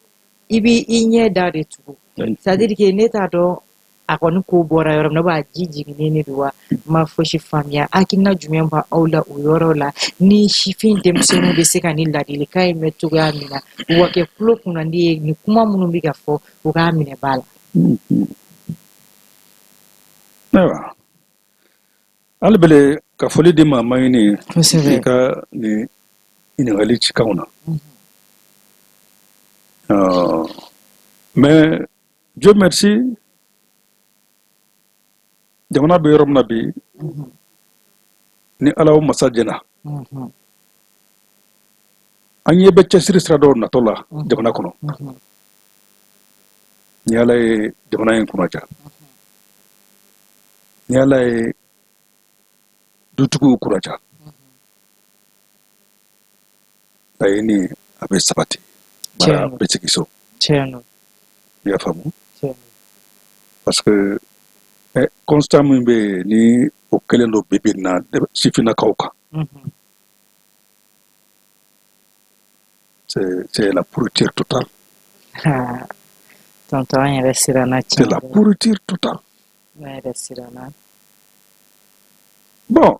i b'i i ɲɛ da de tugu, c'est à dire que ne t'a dɔn. A kɔni ko bɔra yɔrɔ min na, b'a ji jiginnen de don wa? N ma fosi faamuya. Hakilina jumɛn b'aw aw la o yɔrɔ la, ni sifin denmisɛnninw bɛ se ka nin ladilikan in mɛn cogoya min na, u ka kɛ tulo kunnandi ye, nin kuma minnu bɛ ka fɔ, u k'a minɛ ba la? Ayiwa, hali bele ka foli di ma Maɲini i ka nin ɲininkali cikanw na. Mais Dieu merci, jamana bɛ yɔrɔ min na bi, ni Ala o masa jɛna, an ɲɛ bɛ cɛsiri sira dɔw natɔ la jamana kɔnɔ. Ni Ala ye jamana in kunnaja, ni Ala ye dutigiw kunnaja, laɲini a bɛ sabati, mara bɛ sigi so. I y'a faamu? Parce que constat min bɛ yen ni o kɛlen don bi bi in na sifinnakaw kan, c'est la pourriture totale. Tonton, an yɛrɛ siranna. C'est la pourriture totale. An yɛrɛ siranna. Bon,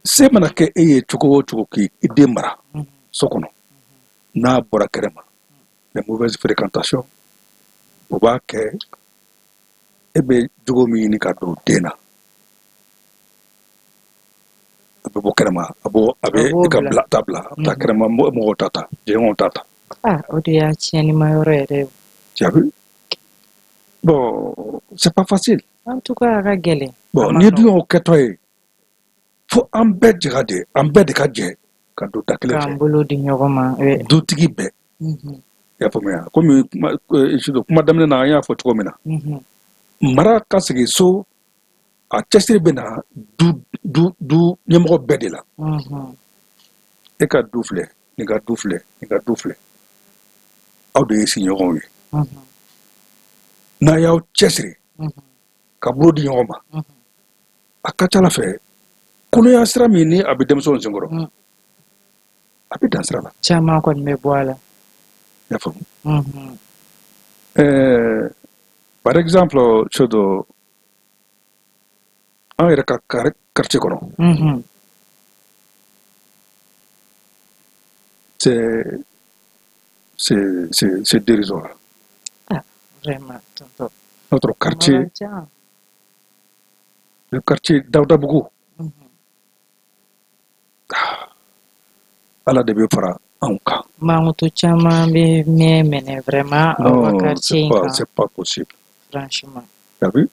se mana kɛ e ye cogo o cogo k'i den mara so kɔnɔ, n'a bɔra kɛnɛma, les mauvaises fréquentations, o b'a kɛ e bɛ jogo min ɲini ka don den na, a bɛ bɔ kɛnɛma, a b'o a bɛ e ka bila ta bila, a bɛ taa kɛnɛma mɔgɔw ta ta, jɛɲɔgɔnw ta ta. Ah, o de y'a tiɲɛnima yɔrɔ yɛrɛ ye. Tu as vu? Bon, c'est pas facile. En tout cas, a ka gɛlɛn. Bon, n'i dun y'o kɛtɔ ye, fo an bɛɛ jɛ ka de an bɛɛ de ka jɛ ka don da kelen fɛ. K'an bolo di ɲɔgɔn ma. Dutigi bɛɛ. I y'a faamuya? Komi kuma daminɛ na, an y'a fɔ cogo min na, mara ka sigi so, a cɛsiri bɛ na du du du ɲɛmɔgɔ bɛɛ de la. E ka du filɛ, nin ka du filɛ, nin ka du filɛ, aw de ye sigiɲɔgɔnw ye. N'a y'aw cɛsiri ka bolo di ɲɔgɔn ma, a ka ca la fɛ, kolonya sira min ni a bɛ denmisɛnw senkɔrɔ, a bɛ dan sira la. Caman kɔni bɛ bɔ a la. I y'a faamu? Par exemple, dɔ an yɛrɛ ka quartier kɔnɔ, c'est dérisoire. Ah, vraiment, tonton. Notre quartier, le quartier Daoudabougou, Ala de bɛ fara anw kan. Mankutu caman bɛ mɛn mɛnɛ vraiment aw ka quartier in kan. C'est pas possible. Franchement. Tu as vu?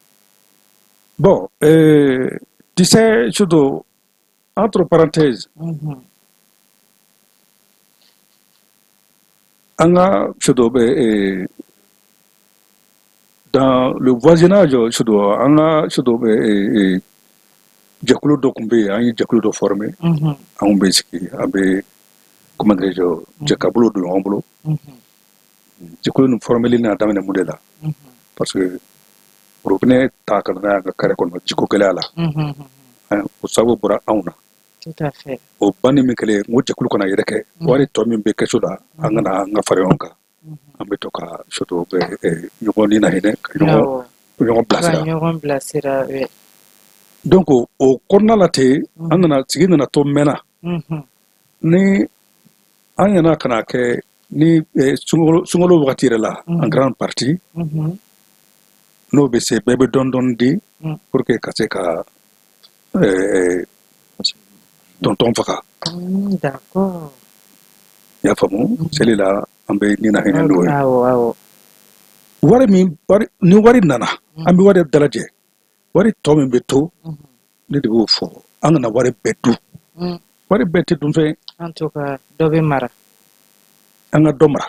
Bon, tu sais, surtout, entre parenthèses, an ka surtout bɛ dans le voisinage, surtout an ka surtout bɛ jɛkulu dɔ tun bɛ yen, an ye jɛkulu dɔ former. Anw bɛ sigi, an bɛ, comment dirais-je, jɛ ka bolo don ɲɔgɔn bolo. Jɛkulu nin formeli nana daminɛ mun de la? Parce que robinet ta ka na n'a y'an ka carré kɔnɔ, jiko gɛlɛya la, o sababu bɔra anw na. Tout à fait. O banni min kɛlen, n ko jɛkulu kana yɛrɛ kɛ, wari tɔ min bɛ kɛso la, an kana an ka fara ɲɔgɔn kan, an bɛ to ka surtout bɛ ɲɔgɔn ni na hinɛ ka ɲɔgɔn bilasira. Ka ɲɔgɔn bilasira, oui. Donc o kɔnɔna la ten, an nana sigi nana to mɛnna ni an nana ka na kɛ ni sunkalo wagati yɛrɛ la, en grande partie n'o bɛ se, bɛɛ bɛ dɔɔni dɔɔni di pour que ka se ka tɔntɔn faga. I y'a faamu? Seli la, an bɛ ni na hinɛ n'o ye. Wari min, wari ni wari nana, an bɛ wari dalajɛ, wari tɔ min bɛ to, ne de b'o fɔ, an kana wari bɛɛ dun. Wari bɛɛ tɛ dunfɛn. En tout cas, dɔ bɛ mara. An ka dɔ mara.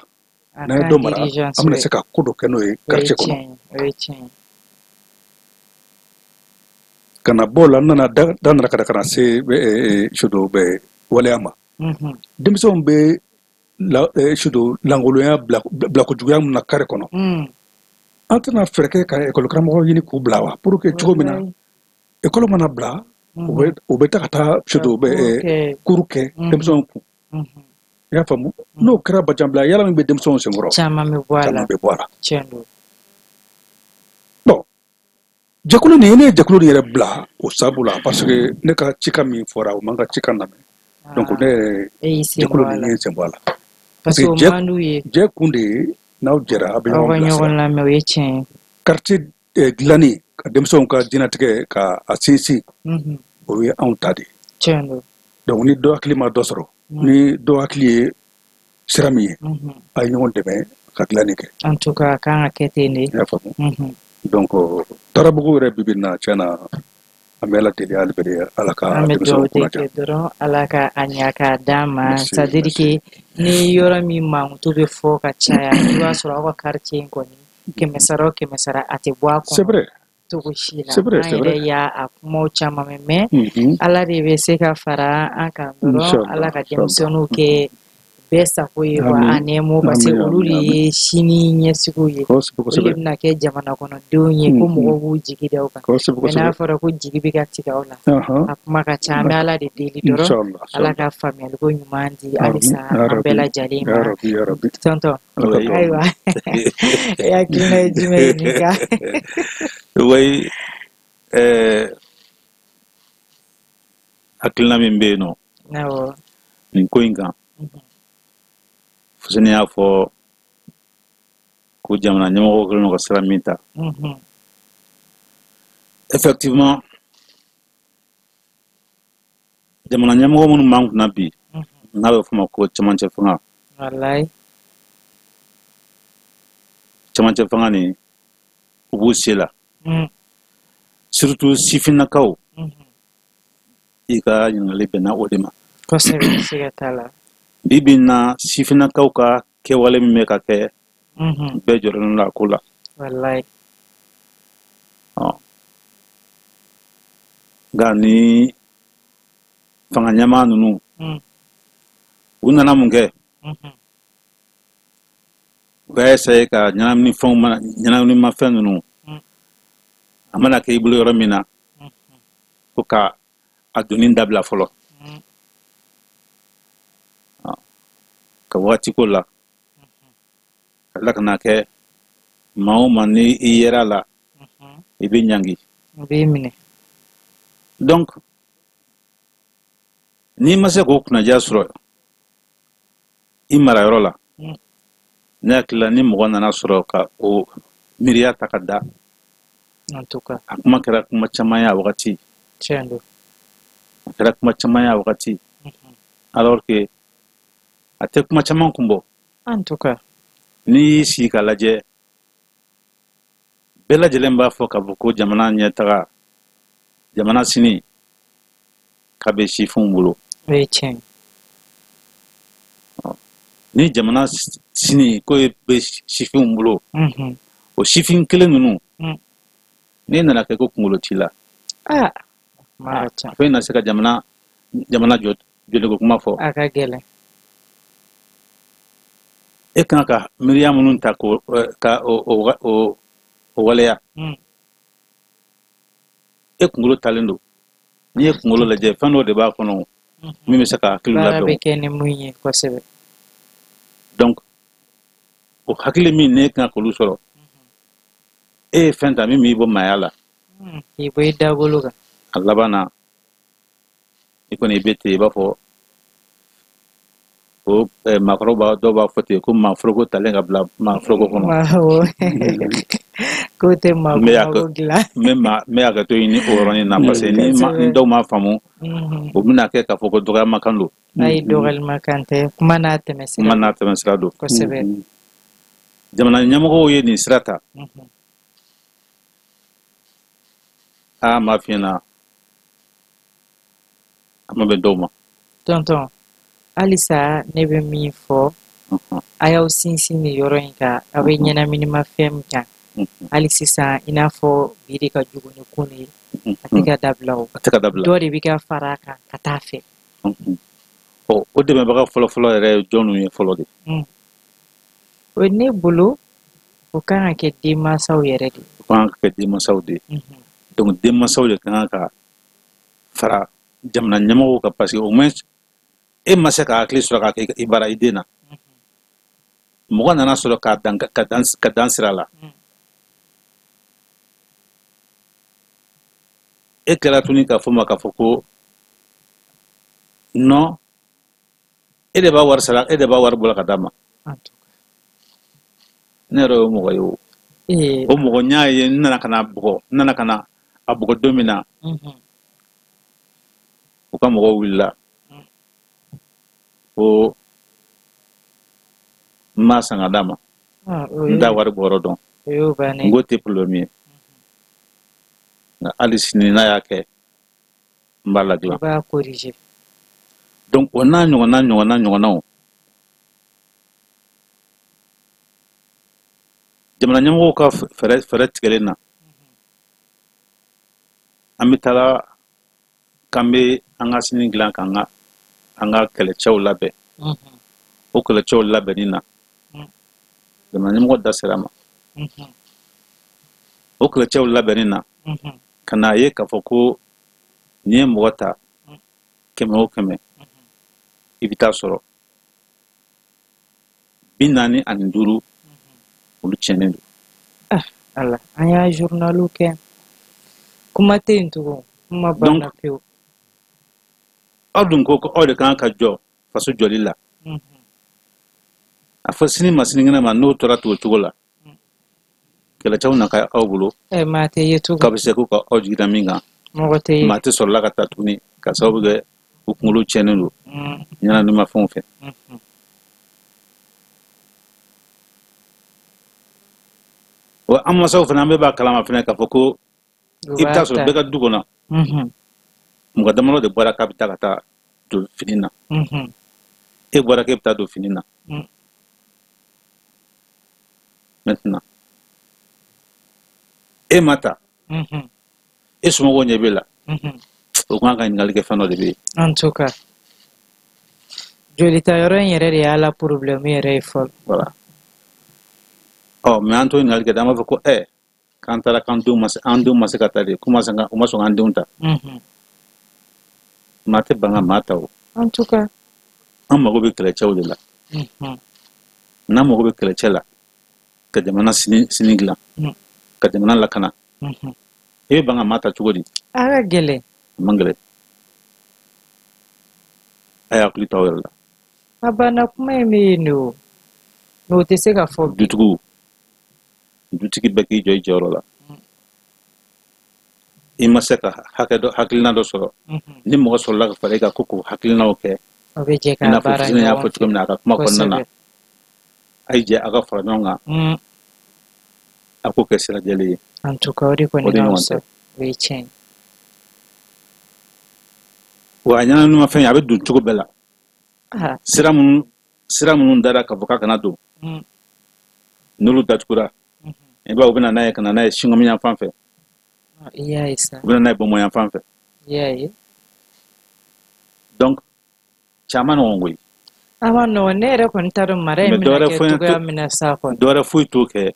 N'an ye dɔ mara, an bɛna se ka ko dɔ kɛ n'o ye quartier kɔnɔ. O ye tiɲɛ ye. Ka na bɔ o la, n nana da nana ka na se surtout bɛ waleya ma. Denmisɛnw bɛ surtout lankolonya bilakojuguya min na carré kɔnɔ, an tɛna fɛɛrɛ kɛ ka ekɔli karamɔgɔ ɲini k'u bila wa? Pour que cogo min na, ekɔli mana bila, u bɛ taa ka taa surtout bɛ cours kɛ denmisɛnw kun. I y'a faamu? N'o kɛra, bajanbila yala min bɛ denmisɛnw senkɔrɔ, caman bɛ bɔ a la. Caman bɛ bɔ a la. Tiɲɛ don. Jɛkulu nin, ne ye jɛkulu nin yɛrɛ bila o sabu la, parce que ne ka cikan min fɔra, o man ka cikan lamɛn. Donc ne yɛrɛ E y'i sen jɛkulu bɔ a nin la. ye sen bɔ a la. Parce que o jɛ man d'u ye. Jɛ kun de ye n'aw jɛra, aw bɛ Aw ɲɔgɔn ka bilasira. ɲɔgɔn lamɛn, o ye tiɲɛ ye. Quartier dilanni ka denmisɛnw ka diɲɛnatigɛ ka a sinsin, o ye anw ta de ye. Tiɲɛ don. Donc ni dɔ hakili ma dɔ sɔrɔ, ni dɔ hakili ye sira min ye, a ye ɲɔgɔn dɛmɛ ka dilanni kɛ. En tout cas, a kan ka kɛ ten de. I y'a faamu? Donc Tarabugu yɛrɛ bibi in na, tiɲɛ na, an bɛ Ala deli hali bi, Ala ka An bɛ denmisɛnw dugawu de kunna diya. kɛ dɔrɔn, Ala ka a ɲa k'a d'an ma. Merci, C'est à dire merci. que ni yɔrɔ min mankutu bɛ fɔ ka caya, i b'a sɔrɔ aw ka quartier in kɔni, kɛmɛ sara o kɛmɛ sara, a tɛ bɔ a C'est kɔnɔ vrai. cogo si la. C'est vrai, An c'est yɛrɛ vrai. y'a a kumaw caman mɛn, mais Ala de bɛ se ka fara an kan dɔrɔn. Inchallah, Ala ka inchallah. denmisɛnninw kɛ bɛɛ sago ye quoi, Amin. en un mot, parce que Amin, olu de amin, amin. ye sini ɲɛsigiw ye. Olu de bɛna kɛ jamana kɔnɔdenw ye ko mɔgɔw b'u jigi da o kan. Mais n'a fɔra ko jigi bɛ ka tigɛ aw la, a kuma ka ca. An bɛ Ala de deli dɔrɔn, Inchallah, Ala inchallah. ka faamuyaliko ɲuman di Amin. halisa Ya an bɛɛ Rabbi. lajɛlen Ya ma. Rabbi, ya Rabbi. Tonton, Ala ka dugawu ayiwa, minɛ. e hakilina ye jumɛn ye nin kan? Oui, hakilina min bɛ yen nɔ nin ko in kan, Fuseni y'a fɔ ko jamana ɲɛmɔgɔw kɛlen don ka sira min ta, effectivement, jamana ɲɛmɔgɔ minnu b'an kunna bi, n'a bɛ f'o ma ko cɛmancɛ fanga, Wallahi. cɛmancɛ fanga nin, u b'u se la, surtout sifinnakaw. I ka ɲininkali bɛnna o de ma. Kosɛbɛ, siga t'a la. Bi bi in na, sifinnakaw ka kɛwale min bɛ ka kɛ, bɛɛ jɔrɔlen don a ko la. Wallahi. Ɔ, nka ni fanga ɲɛmaa ninnu, u nana mun kɛ? U y'a essayer ka ɲɛnaminifɛnw, mana ɲɛnaminimafɛn ninnu, a mana kɛ i bolo yɔrɔ min na, ko ka a donni dabila fɔlɔ. Ɔ, ka wagati ko la, ka tila ka na kɛ maa o maa ni i yera la, i bɛ ɲangi. U b'i minɛ. Donc n'i ma se k'o kunnadiya sɔrɔ i marayɔrɔ la, ne hakili la, ni mɔgɔ nana sɔrɔ ka o miiriya ta ka da, En tout cas. a kuma kɛra kuma caman ye a wagati. Tiɲɛ don. A kɛra kuma caman ye a wagati, alors que a tɛ kuma caman kun bɔ. En tout cas. N'i y'i sigi k'a lajɛ, bɛɛ lajɛlen b'a fɔ k'a fɔ ko jamana ɲɛtaga, jamana sini k'a bɛ sifinw bolo. O ye tiɲɛ ye. Ni jamana sini ko bɛ sifinw bolo, o sifin kelen ninnu, n'i nana kɛ ko kunkolo t'i la, Ah, kuma ka ca. fɛn na se ka jamana jɔ jɔliko kuma fɔ? A ka gɛlɛn. E kan ka miiriya minnu ta ko ka o waleya, e kunkolo talen don. N'i ye kunkolo lajɛ, fɛn dɔ de b'a kɔnɔ min bɛ se ka hakili Baara labɛn. bɛ kɛ ni mun ye, kosɛbɛ. Donc o hakili min n'e kan k'olu sɔrɔ, e ye fɛn ta min b'i bɔ maaya la. K'i bɔ i dabolo kan. A laban na, i kɔni i bɛ ten, i b'a fɔ ko maakɔrɔw b'a dɔw b'a fɔ ten ko maa foroko talen ka bila maa foroko kɔnɔ. Awɔ, k'o tɛ maa N bɛ ko dilan. N bɛ hakɛto ɲini o yɔrɔnin na, parce que ni dɔw m'a faamu, o bɛna kɛ k'a fɔ ko dɔgɔyamakan don. Ayi, dɔgɔyalimakan tɛ, kuma n'a tɛmɛsira. Kuma n'a tɛmɛsira don. Kosɛbɛ. Jamana ɲɛmɔgɔw ye nin sira ta. Aa, m'a f'i ɲɛna, a ma bɛn dɔw ma. Tonton, halisa ne bɛ min fɔ, a y'aw sinsin nin yɔrɔ in kan, aw bɛ ɲɛnaminimafɛn min kan hali sisan, i n'a fɔ bi de ka jugu ni kun ye, a tɛ ka dabila o. A tɛ ka dabila. Dɔ de bɛ ka fara a kan ka taa fɛ. Ɔ, o dɛmɛbaga fɔlɔfɔlɔ yɛrɛ ye jɔnniw ye fɔlɔ de? O ye ne bolo, o kan ka kɛ denmansaw yɛrɛ de. O kan ka kɛ denmansaw de ye. Donc denmansaw de kan ka fara jamana ɲɛmɔgɔw kan, parce que au moins e ma se ka hakili sɔrɔ k'a kɛ i bara i den na, mɔgɔ nana sɔrɔ k'a dan ka dan sira la. E kɛra tuguni k'a fɔ ma k'a fɔ ko non, e de b'a wari sara, e de b'a wari bɔ ka d'a ma. Ne yɛrɛ y'o mɔgɔ ye. O o mɔgɔ n y'a ye, n nana ka na bugɔ, n nana ka na a bugɔ don min na, u ka mɔgɔw wulila ko n m'a san ka d'a ma, n t'a wari bɔyɔrɔ dɔn. N k'o tɛ problème ye, nka hali sini n'a y'a kɛ, n b'a ladilan. Donc o n'a ɲɔgɔnna ɲɔgɔnna ɲɔgɔnnaw, jamana ɲɛmɔgɔw ka fɛɛrɛ tigɛlen na, an bɛ taa k'an bɛ an ka sini dilan, k'an ka an ka kɛlɛcɛw labɛn. O kɛlɛcɛw labɛnni na, jamana ɲɛmɔgɔ da sera a ma. O kɛlɛcɛw labɛnni na, ka n'a ye k'a fɔ ko n'i ye mɔgɔ ta 100 o 100, i bɛ taa sɔrɔ 45 olu tiɲɛnen don. Ah ala, an y'a journaliw kɛ, kuma tɛ yen tugun, kuma banna pewu. Aw dun ko ko aw de kan ka jɔ faso jɔli la. A fɔ sini ma sinikɛnɛ ma, n'o tora ten o cogo la, kɛlɛcɛw na ka aw bolo. Maa tɛ ye tugun. K'a bɛ se ko ka aw jigi da min kan. Mɔgɔ tɛ ye. Maa tɛ sɔrɔla ka taa tuguni ka sababu kɛ u kunkolo tiɲɛnen don ɲɛnaminimafɛnw fɛ. Wa an masaw fana, an bɛɛ b'a kalama fana k'a fɔ ko i bɛ taa sɔrɔ bɛɛ ka du kɔnɔ, mɔgɔ damadɔ de bɔra k'a bɛ taa ka taa don fini na. E bɔra k'e bɛ taa don fini na. Maintenant e ma ta, e somɔgɔw ɲɛ b'e la, o kan ka ɲininkali kɛ, fɛn dɔ de bɛ yen. En tout cas, jolita yɔrɔ in yɛrɛ de y'a la problème yɛrɛ ye fɔlɔ. Voilà. Ɔ mais an t'o ɲininkali kɛ dɛ, an b'a fɔ ko k'an taara k'an denw ma se, an denw ma se ka taa de, k'u ma sɔn ka u ma sɔn k'an denw ta. Maa tɛ ban ka maa ta o. En tout cas. An mago bɛ kɛlɛcɛw de la. N'an mago bɛ kɛlɛcɛ la ka jamana sini dilan, ka jamana lakana, i bɛ ban ka maa ta cogo di? A ka gɛlɛn. A man gɛlɛn. A y'a hakili to aw yɛrɛ la. A banna, kuma in bɛ yen de o, mais o tɛ se ka fɔ bi. Dutigiw, dutigi bɛɛ k'i jɔ i jɔyɔrɔ la. I ma se ka hakɛ dɔ, hakilina dɔ sɔrɔ, ni mɔgɔ sɔrɔla ka fara i kan ko k'o hakilinaw kɛ, O bɛ jɛ i k'a n'a fɔ baara Fuseni y'a ɲɔgɔn fɔ cogo min na a ka kuma kɔnɔna na, kosɛbɛ. A ye jɛ a ka fara ɲɔgɔn kan, a k'o kɛ sira jɛlen ye. En tout cas, o de O kɔni de ka ɲɔgɔn fisa. tɛ. O ye tiɲɛ ye. Wa a ɲɛnaminimafɛn, a bɛ don cogo bɛɛ la. Sira minnu dara k'a fɔ k'a kana don, n'olu datugura, i b'a ye u bɛ na n'a ye ka na n'a ye Singɔmi yan fan fɛ. I y'a ye sa. U bɛ na n'a ye Bɔnbɔn yan fan fɛ. I y'a ye. Donc caman nɔgɔn koyi. A ma nɔgɔn, ne yɛrɛ kɔni t'a dɔn mara in Mais bɛna dɔwɛrɛ kɛ foyi cogoya min na sa kɔni. Dɔwɛrɛ foyi t'o kɛ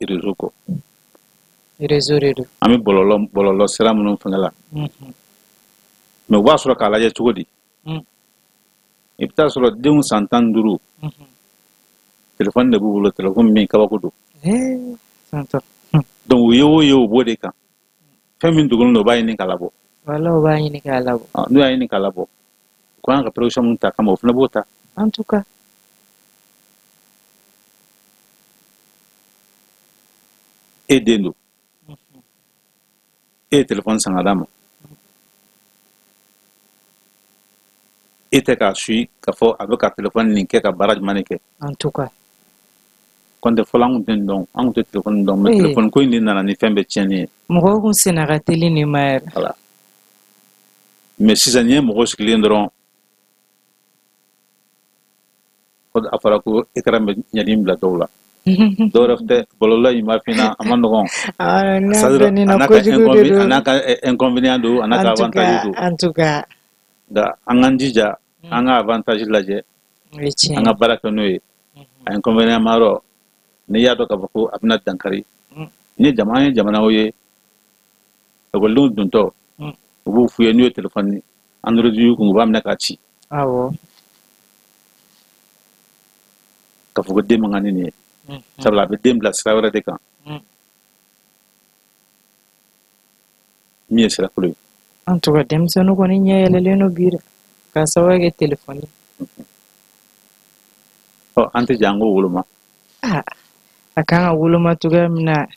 réseau kɔ. Réseau de don. An bɛ bɔlɔlɔ sira minnu fɛngɛ la, mais u b'a sɔrɔ k'a lajɛ cogo di? I bɛ taa sɔrɔ denw san 15, telefɔni de b'u bolo, telefɔni min kabako don. Santɔ. Donc u ye o ye, u b'o de kan. Fɛn min dogolen don, u b'a ɲini k'a labɔ. Wala, u b'a ɲini k'a labɔ. Ah, n'u y'a ɲini k'a labɔ, u kan ka précaution min ta kama, o fana b'o ta. En tout cas. E den don, e ye telefɔni san ka d'a ma, e tɛ k'a suit k'a fɔ a bɛ ka telefɔni nin kɛ ka baara jumɛn de kɛ. En tout cas. Kɔntɛ fɔlɔ, an kun tɛ nin dɔn, an kun tɛ telefɔni dɔn, mais telefɔni ko in de nana ni fɛn bɛɛ tiɲɛni ye. Mɔgɔw kun senna ka teli nin ma yɛrɛ. Voilà. Mais sisan, n'i ye mɔgɔ sigilen dɔrɔn, a fɔra ko écran bɛ ɲɛdimi bila dɔw la. Dɔwɛrɛ tɛ, bɔlɔlɔ in b'a f'i ɲɛna, a ma nɔgɔn. Ah, n'a C'est-à-dire, dɔnni a na n'a ka kojugu de a don. n'a ka inconvénient don, a n'a ka En tout avantage cas, don. en tout cas. Nka an k'an jija, an ka avantage lajɛ, O ye tiɲɛ an ka ye. baara kɛ n'o ye. A inconvénient ma yɔrɔ, n'i y'a dɔn k'a fɔ ko a bɛna dankari ni ye jamana, an ye jamanaw ye, ekɔlidenw dontɔ, u b'u f'u ye n'u ye telefɔni Android y'u kun, u b'a minɛ k'a ci. K'a fɔ ko den man kan ni nin ye, sabula a bɛ den bila sira wɛrɛ de kan. Min ye sira kolon ye. En tout cas, denmisɛnninw kɔni ɲɛ yɛlɛlen don bi dɛ, k'a sababu kɛ telefɔni. Ɔ, an tɛ jɛ an k'o woloma. Ah, a kan ka woloma cogoya min na,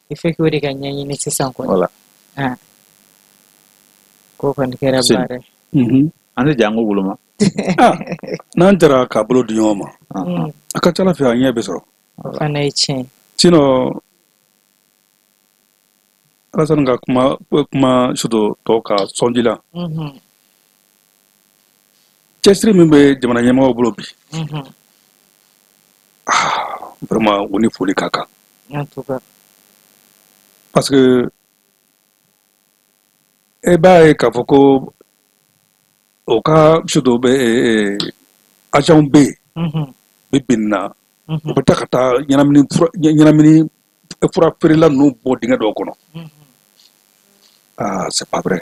il faut que o de ka ɲɛɲini sisan kɔni. Voilà. Ah, k'o kɔni kɛra Sini. baara ye. An tɛ jɛ an k'o woloma. Ah, n'an jɛra k'a bolo di ɲɔgɔn ma, a ka ca ala fɛ, a ɲɛ bɛ sɔrɔ. O fana ye tiɲɛ ye. Sinon, Alassane ka kuma surtout tɔw ka sɔnji la, cɛsiri min bɛ jamana ɲɛmɔgɔw bolo bi, ah, vraiment, u ni foli ka kan. En tout cas. Parce que e b'a ye k'a fɔ ko o ka surtout bɛ agent bɛ yen bi bi in na, u bɛ taa ka taa ɲɛnamini fura feerela ninnu bɔ dingɛ dɔw kɔnɔ. Ah, c'est pas vrai.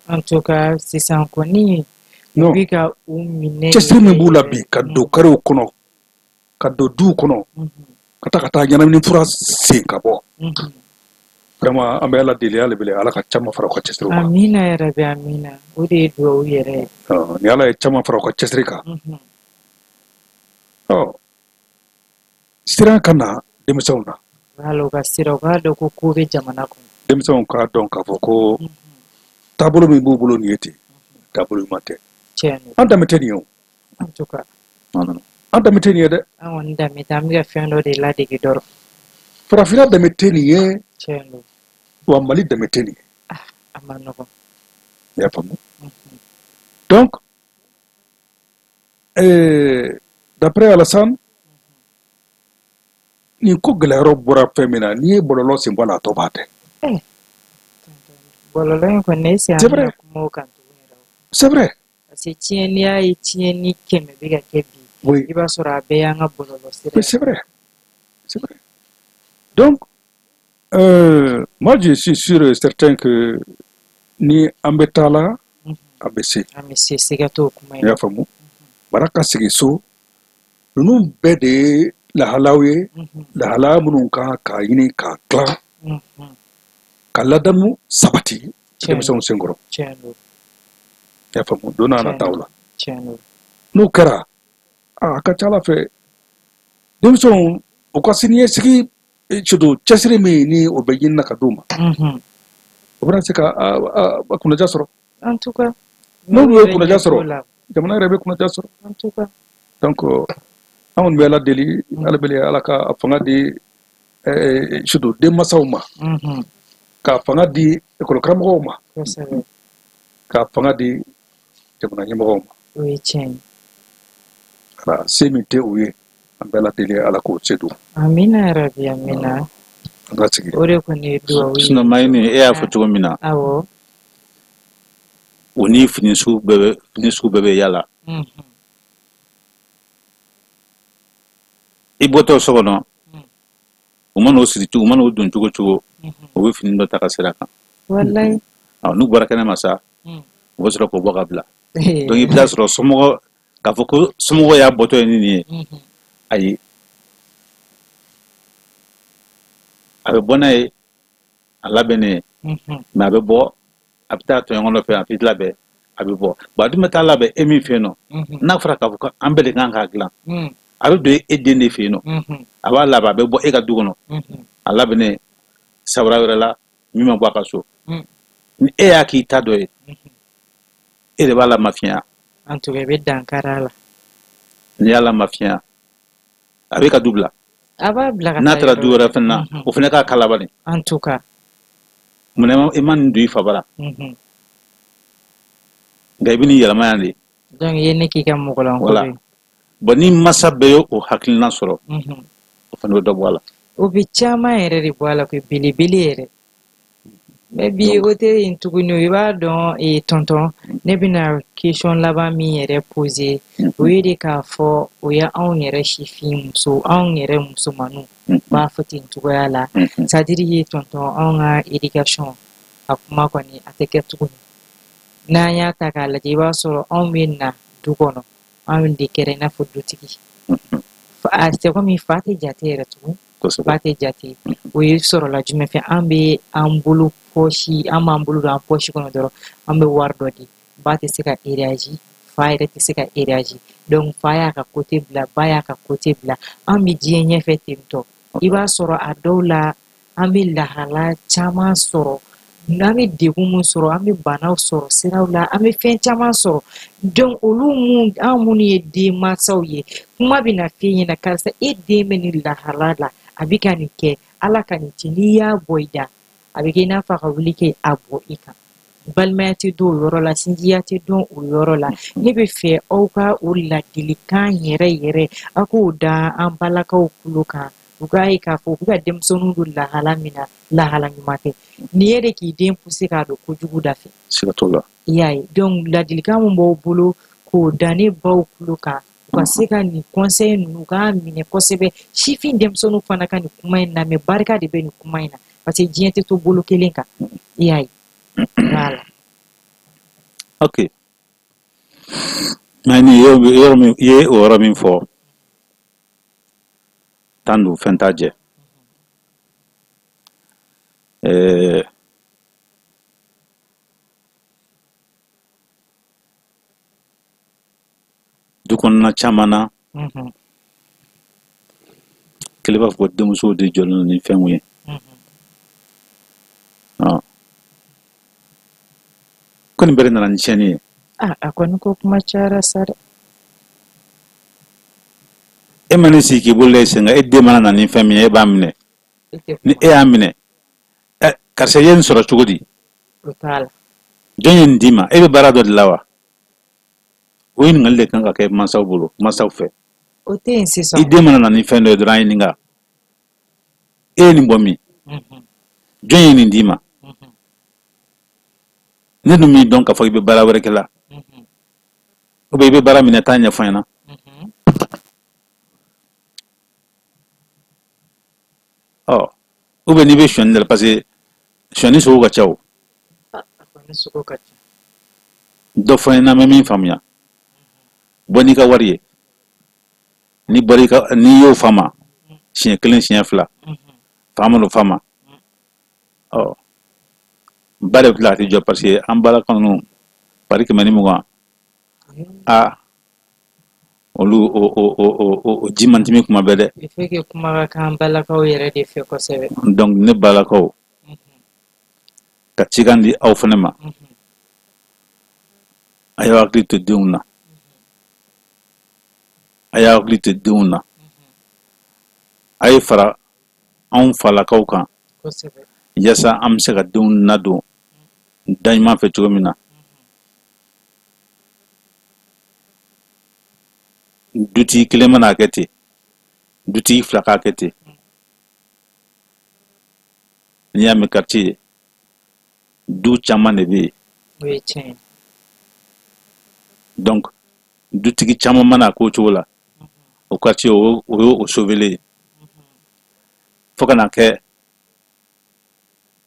En tout cas, sisan kɔni, u Non. bɛ ka u minɛ. Cɛsiri min b'u la yɛrɛ bi, ka don karew kɔnɔ, ka don duw kɔnɔ, ka taa ka taa ɲɛnamini fura sen ka bɔ, vraiment, an bɛ Ala deli hali bi, Ala ka caman fara u ka cɛsiriw kan. Amina yɛrɛ bɛ, amina. O de ye duwawu yɛrɛ ye. Ɔ, ni Ala ye caman fara u ka cɛsiri kan, ɔ, siran ka na denmisɛnw na. Wala, u ka sira, u k'a dɔn ko ko bɛ jamana kɔnɔ. Denmisɛnw k'a dɔn k'a fɔ ko taabolo min b'u bolo nin ye ten, taabolo ɲuman tɛ. Tiɲɛ don. An danbe tɛ nin ye o. En tout cas. Non, non, non. An danbe tɛ nin ye dɛ. An kɔni danbe tɛ, an bɛ ka fɛn dɔ de ladege dɔrɔn. Farafinna danbe tɛ nin ye. Tiɲɛ don. Wa Mali danbe tɛ nin ye. Ah, a ma nɔgɔn. I y'a faamu? Donc d'après Alassane, nin ko gɛlɛyɔrɔ bɔra fɛn min na, n'i ye bɔlɔlɔ sen bɔ a la, a tɔ b'a tɛ. Eh, bɔlɔlɔ in kɔni, est-ce que an C'est vrai. bɛna kuma o kan tuguni yɛrɛ? C'est vrai. Parce que tiɲɛ, n'i y'a ye tiɲɛni 100 bɛ ka kɛ bi, i b'a sɔrɔ a bɛɛ y'an ka bɔlɔlɔ sira Mais ye. c'est vrai, c'est vrai. Donc moi, je suis sûr et certain que ni an bɛ taa la, an bɛ se. An bɛ se, siga t'o kuma I in na. y'a faamu? Mara ka sigi so, ninnu bɛɛ de ye lahalaw ye, lahalaya minnu kan k'a ɲini k'a tilan, ka ladamu sabati denmisɛnw senkɔrɔ. Tiɲɛ don. I y'a faamu? Don n'a nataw la, Tiɲɛ don. n'o kɛra, a ka ca ala fɛ, denmisɛnw u ka siniɲɛsigi surtout cɛsiri min ni o bɛ ɲini na ka d'u ma, o bɛna se ka a kunnaja sɔrɔ. En tout cas. N'olu ye Yɛrɛ kunnaja ɲɛ t'o sɔrɔ, la. jamana yɛrɛ bɛ kunnaja sɔrɔ. En tout cas. Donc an kɔni bɛ Ala deli hali bi, Ala ka a fanga di surtout denmansaw ma, ka fanga di ekɔli karamɔgɔw ma, ka fanga di jamana ɲɛmɔgɔw ma. O ye tiɲɛ ye. Ala se min tɛ u ye, an bɛ Ala deli, Ala k'o se d'u ma. Amina yarabi, amina. An ka sigi. O de kɔni ye duwawu ye. Sinon, Mayini, e y'a fɔ cogo min na, o ni fini sugu bɛɛ bɛ yala. I bɔtɔ so kɔnɔ, u mana o siri cogo, u mana o don cogo cogo, u bɛ fini dɔ ta ka sira kan. Walayi. Awɔ, n'u bɔra kɛnɛ ma sa, u bɛ sɔrɔ k'o bɔ ka bila. Donc i bɛ taa sɔrɔ somɔgɔ k'a fɔ ko somɔgɔ y'a bɔtɔ ye ni nin ye, ayi, a bɛ bɔ n'a ye a labɛnnen ye, mais a bɛ bɔ, a bɛ taa tɔɲɔgɔn dɔ fɛ, a bɛ labɛn, a bɛ bɔ. Bon, a dun bɛ taa labɛn e min fɛ yen nɔ, n'a fɔra k'a fɔ ko an bɛɛ de kan k'a dilan, a bɛ don e den de fɛ yen nɔ, a b'a labɛn, a bɛ bɔ e ka du kɔnɔ, a labɛnnen sabara wɛrɛ la min ma bɔ a ka so. Ni e y'a k'i ta dɔ ye, e de b'a la mafiɲɛya. En tout cas, i bɛ dankari a la. N'i y'a la mafiɲɛya, a bɛ ka du bila. A b'a bila ka N'a taa taara yɔrɔ du wɛrɛ fana na, o fana k'a kalabani. En tout cas. Munna i ma nin don i fa bara? Nka i bɛ nin yɛlɛma yan de. Donc i ye ne k'i ka mɔgɔlankolon Voilà. ye. Bon, ni masa bɛɛ ye o hakilina sɔrɔ, o fana bɛ dɔ bɔ a la. O bɛ caman yɛrɛ de bɔ a la koyi, belebele yɛrɛ. Mais bi, o tɛ yen tuguni. I b'a dɔn tonton, ne bɛna question laban min yɛrɛ poser, o ye de k'a fɔ o ye anw yɛrɛ sifin muso, anw yɛrɛ musomaninw, b'a fɔ ten cogoya la. C'est à dire ye tonton, anw ka éducation a kuma kɔni, a tɛ kɛ tuguni. N'an y'a ta k'a lajɛ, i b'a sɔrɔ anw bɛ na du kɔnɔ, anw de kɛra i n'a fɔ dutigi. C'est comme fa tɛ jate yɛrɛ tugun. Fa tɛ jate. O ye sɔrɔla jumɛn fɛ? An bɛ an bolo pɔsi, an b'an bolo don an pɔsi kɔnɔ dɔrɔn, an bɛ wari dɔ di. Ba tɛ se ka réagir, fa yɛrɛ tɛ se ka réagir. Donc fa y'a ka côté bila, ba y'a ka côté bila, an bɛ diɲɛ ɲɛfɛ ten tɔ. I b'a sɔrɔ a dɔw la, an bɛ lahala caman sɔrɔ, an bɛ degun mun sɔrɔ, an bɛ banaw sɔrɔ siraw la, an bɛ fɛn caman sɔrɔ. Donc olu mun, an minnu ye denmansaw ye, kuma bɛ na f'e ɲɛna: karisa, e den bɛ nin lahala la, a bɛ ka nin kɛ, Ala ka nin ci. N'i y'a bɔ i da, a bɛ kɛ i n'a fɔ a ka wuli kɛ a bɔ i kan. Balimaya tɛ dɔn o yɔrɔ la, sinjiya tɛ dɔn o yɔrɔ la. Ne bɛ fɛ aw ka o ladilikan yɛrɛ yɛrɛ, aw k'o da an balakaw tulo kan, u k'a ye k'a fɔ u bɛ ka denmisɛnninw don lahala min na, lahala ɲuman tɛ. Nin ye de k'i den pousser k'a don kojugu da fɛ. Siga t'o la. I y'a ye? Donc ladilikan min b'aw bolo k'o da ne baw tulo kan, u ka se ka nin conseil ninnu, u k'a minɛ kosɛbɛ. Sifin denmisɛnninw fana ka nin kuma in lamɛn, barika de bɛ nin kuma in na, parce que diɲɛ tɛ to bolo kelen kan. I y'a ye? Voilà. Ok, mais ni yɔrɔ min i ye o yɔrɔ min fɔ tan don, fɛn t'a jɛ. Du kɔnɔna caman na, kelen b'a fɔ ko denmusow de jɔlen don ni fɛnw ye. Ko nin bɛɛ de nana ni tiɲɛni ye. Ah, a kɔni ko kuma cayara sa dɛ. E ma ne sigi k'i bolo da i sen kan, e den mana na ni fɛn min ye, e b'a minɛ. E tɛ Ni kuma. e y'a minɛ, ɛ, karisa, i ye nin sɔrɔ cogo di? O t'a la. Jɔn ye nin d'i ma? E bɛ baara dɔ de la wa? O ɲininkali de kan ka kɛ mansaw bolo, mansaw fɛ. O tɛ yen sisan. I den mana na ni fɛn dɔ ye dɔrɔn, a ɲininka: e ye nin bɔ min? Jɔn ye nin d'i ma? Ne dun m'i dɔn k'a fɔ i bɛ baara wɛrɛ kɛ la, ou bien i bɛ baara min na, taa ɲɛfɔ n ɲɛna. Ɔ, ou bien n'i bɛ sonyani de la, parce que sonyani sugu ka ca o. Ah, a kɔni sugu ka ca. Dɔ fɔ n ɲɛna, n bɛ min faamuya. Bɔ n'i ka wari ye. N'i bɔra i ka, n'i y'o fa ma siɲɛ kelen, siɲɛ fila, fa ma n'o fa ma, ɔ, ba de bɛ tila ka t'i jɔ, parce que an balakaw ninnu, pari 120, a olu o ji man timi kuma bɛɛ dɛ. Il faut que kuma ka k'an balakaw yɛrɛ de fɛ kosɛbɛ. Donc ne balakaw, ka cikan di aw fana ma: a y'aw hakili to denw na, a y'aw hakili to denw na, a ye fara anw falakaw kan yaasa an bɛ se ka denw ladon da ɲuman fɛ cogo min na. Dutigi kelen mana kɛ ten, dutigi fila k'a kɛ ten, n'i y'a mɛn quartier ye, du caman de bɛ yen. O ye tiɲɛ ye. Donc dutigi caman mana k'o cogo la, o quartier o ye o sauvélen ye, fo ka na kɛ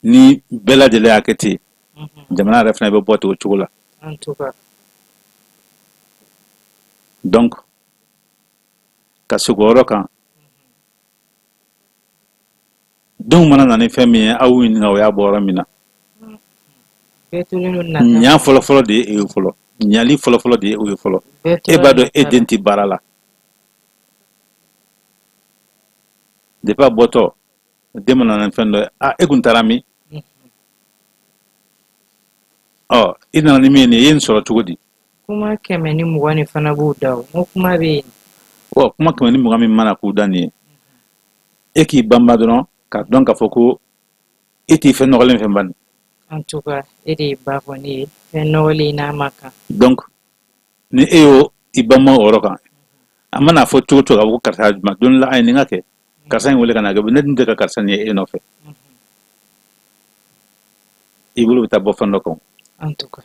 ni bɛɛ lajɛlen y'a kɛ ten, jamana yɛrɛ fana bɛ bɔ ten o cogo la. En tout cas. Donc ka segin o yɔrɔ kan, denw mana na ni fɛn min ye, aw ɲininka o y'a bɔ yɔrɔ min na. Bɛɛ tolen don nata. Ɲa fɔlɔfɔlɔ de ye e ye fɔlɔ, ɲali fɔlɔfɔlɔ de ye o ye fɔlɔ. Bɛɛ E tora b'a dɔn e nata la. den tɛ baara la. Depuis a bɔtɔ, den mana na ni fɛn dɔ ye, a e kun taara min? Ɔ, i nana ni min ye nin ye, i ye nin sɔrɔ cogo di? Kuma 120 de fana b'u da o. N ko kuma bɛ yen. Ɔ, kuma 120 min mana k'u da nin ye, e k'i banba dɔrɔn k'a dɔn k'a fɔ ko e t'i fɛn nɔgɔlen fɛn bani. En tout cas, e de ye ba fɔ ne ye, fɛn nɔgɔlen n'a ma kan. Donc ni e y'o i banba o yɔrɔ kan, a mana fɔ cogo cogo, a ko karisa juma don la, a ye nin ka kɛ, karisa in wele ka na kɛ, ne dun tɛ ka karisa nin ye e nɔfɛ, i bolo bɛ taa bɔ fɛn dɔ kan. En tout cas.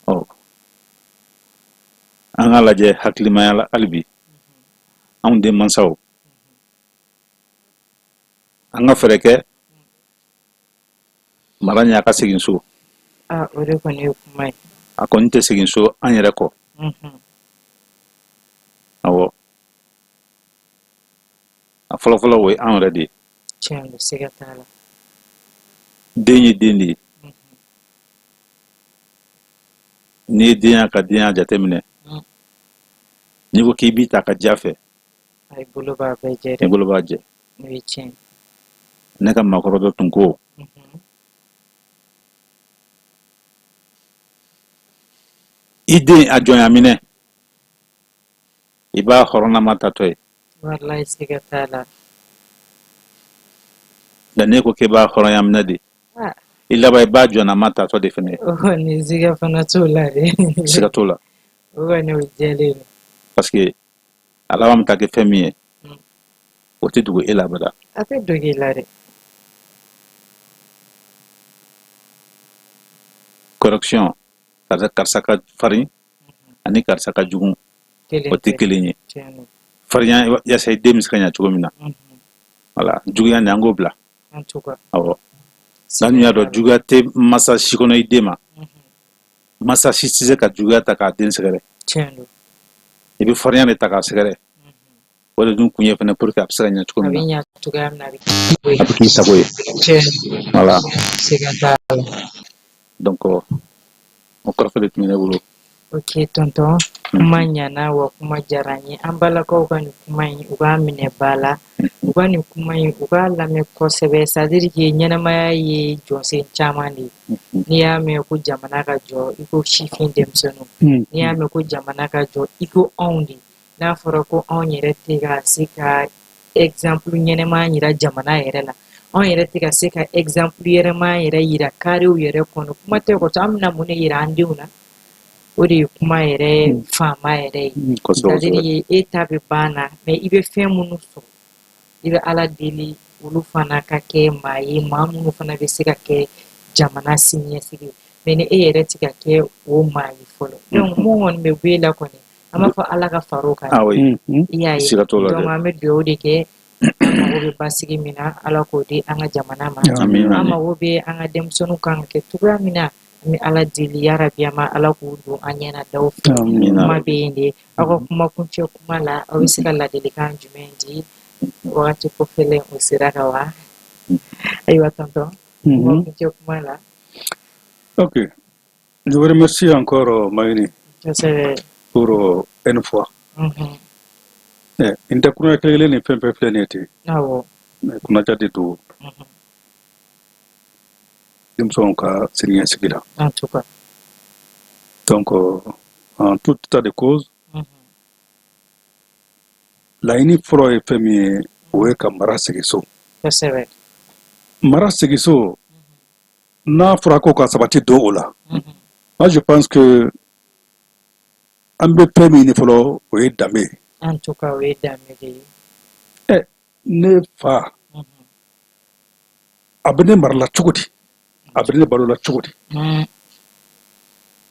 Ɔ, an k'a lajɛ hakilimaya la hali bi, anw denmansaw, an ka fɛɛrɛ kɛ mara ɲɛ a ka segin so. Ah, o de kɔni ye kuma ye. A kɔni tɛ segin so an yɛrɛ kɔ. Awɔ, a fɔlɔfɔlɔ o ye an yɛrɛ de ye. Tiɲɛ don, siga t'a la. Den ye den de ye. N'i ye denya ka denya jateminɛ, n'i ko k'i b'i ta ka diya fɛ, i bolo b'a bɛɛ jɛ dɛ. I bolo b'a jɛ. O ye tiɲɛ ye. Ne ka maakɔrɔ dɔ tun ko, i den a jɔnya minɛ, i b'a hɔrɔnnama tatɔ ye. Walayi, siga t'a la. Nka n'e ko k'e b'a hɔrɔnya minɛ de, i laban i b'a jɔnnama tatɔ de fɛnɛ ye. O kɔni, siga fana t'o la dɛ. Siga t'o la. O kɔni, o jɛlen don. Parce que a laban bɛ taa kɛ fɛn min ye, o tɛ dogo e la abada. A tɛ dogo i la dɛ. Correction, karisa ka farin ani karisa ka jugu, o tɛ kelen ye. Farinya yasa i den bɛ se ka ɲɛ cogo min na, wala juguya nin, an k'o bila. Awɔ, n'an dun y'a dɔn juguya tɛ masa si kɔnɔ i den ma, masa si tɛ se ka juguya ta k'a den sɛgɛrɛ. I bɛ farinya de ta k'a sɛgɛrɛ. O de dun kun ye fɛnɛ pour que a bɛ se ka ɲɛ cogo min na, a bɛ k'i sago ye. Voilà, donc o kɔrɔfɔ de tun bɛ ne bolo. Ok tonton, kuma ɲana wa kuma diyara n ye. An balakaw ka nin kuma in, u k'a minɛ ba la, u ka nin kuma in, u k'a lamɛn kosɛbɛ. C'est à dire que ɲɛnamaya ye jɔsen caman de ye. N'i y'a mɛn ko jamana ka jɔ, i ko sifin denmisɛnninw. N'i y'a mɛn ko jamana ka jɔ, i ko anw de. N'a fɔra ko anw yɛrɛ tɛ ka se ka exemple ɲɛnɛma yira jamana yɛrɛ la, anw yɛrɛ tɛ ka se ka exemple yɛrɛma yɛrɛ yira karew yɛrɛ kɔnɔ, kuma tɛ kɔtɔ, an bɛna mun de yira an denw na? O de ye kuma yɛrɛ faama yɛrɛ ye. C'est à dire e ta bɛ ban na, mais i bɛ fɛn minnu sɔrɔ, i bɛ Ala deli olu fana ka kɛ maa ye, maa minnu fana bɛ se ka kɛ jamana siniɲɛsigi ye. Mais ni e yɛrɛ tɛ ka kɛ o maa ye fɔlɔ, donc mun kɔni bɛ bɔ e la kɔni, an b'a fɔ Ala ka far'o kan. I y'a ye, donc an bɛ dugawu de kɛ. An mago bɛ basigi min na, Ala k'o di an ka jamana ma. An mago bɛ an ka denmisɛnninw kan ka kɛ cogoya min na, an bɛ Ala deli yarabi, an ma Ala k'u don an ɲɛna daw fɛ. Kuma bɛ yen de. Aw ka kuma kuncɛ kuma la, aw bɛ se ka ladilikan jumɛn di wagati kofɛlen o sera ka wa? Ayiwa tonton, kuma kuncɛ kuma la. Ok, je vous remercie encore, Mayini, pour une fois. N tɛ kunuya kelen kelen ni fɛn fɛn filɛ nin ye ten. Kunnaja de don denmisɛnw ka siniɲɛsigi la. En tout cas. Donc, en tout état de cause, laɲini fɔlɔ ye fɛn min ye, o ye ka mara segin so. Mara segin so, n'a fɔra ko ka sabati don o la, moi je pense que an bɛ fɛn min ɲini fɔlɔ, o ye danbe ye. En tout cas, o ye danbe de ye. Ɛ, ne fa a bɛ ne marala cogo di? A bɛ ne balola cogo di?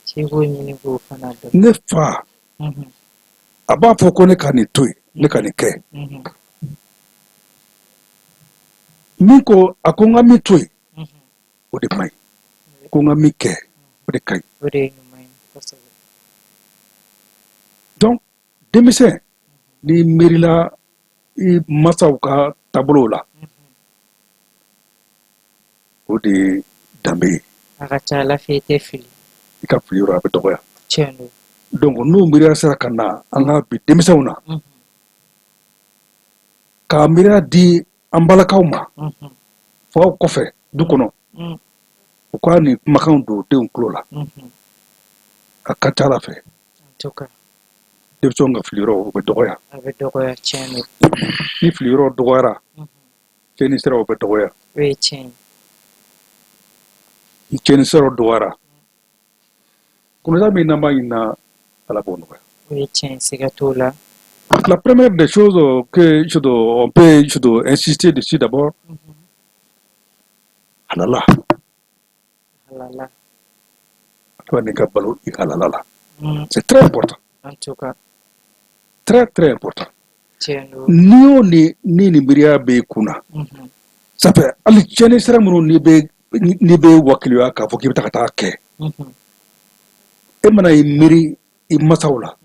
K'i b'o ɲini k'o fana dɔn. Ne fa a b'a fɔ ko ne ka nin to yen, ne ka nin kɛ. Min ko a ko n ka min to yen, o de man ɲi. Ko n ka min kɛ, o de ka ɲi. O de ye ɲuman ye kosɛbɛ. Donc denmisɛn, n'i miirila i masaw ka taabolow la, o de ye danbe ye. A ka ca Ala fɛ, i tɛ fili. I ka fili yɔrɔ, a bɛ dɔgɔya. Tiɲɛ don. Donc n'u miiriya sera ka na an ka bi denmisɛnw na, k'a miiriya di an balakaw ma, faw kɔfɛ du kɔnɔ, u ka nin kumakanw don denw tulo la, a ka ca Ala fɛ, En tout cas. denmisɛnw ka fili yɔrɔ, o bɛ dɔgɔya. A bɛ dɔgɔya, tiɲɛ don. Ni fili yɔrɔ dɔgɔyara, tiɲɛni siraw bɛ dɔgɔya. O ye tiɲɛ ye. Ni tiɲɛni siraw dɔgɔyara, kunnaja min n'an b'a ɲini na, Ala b'o nɔgɔya. O ye tiɲɛ ye, siga t'o la. La première des choses que je dois, on peut je dois insister dessus d'abord, halala. Halala. Adamaden ka balo i halala la. C'est très important. En tout cas. Très très important. Tiɲɛ don. N'i y'o ni nin miiriya bɛ i kun na, ça fait hali tiɲɛni sira minnu n'i bɛ wakiliya k'a fɔ k'i bɛ taa ka taa kɛ, E mana i miiri i masaw la,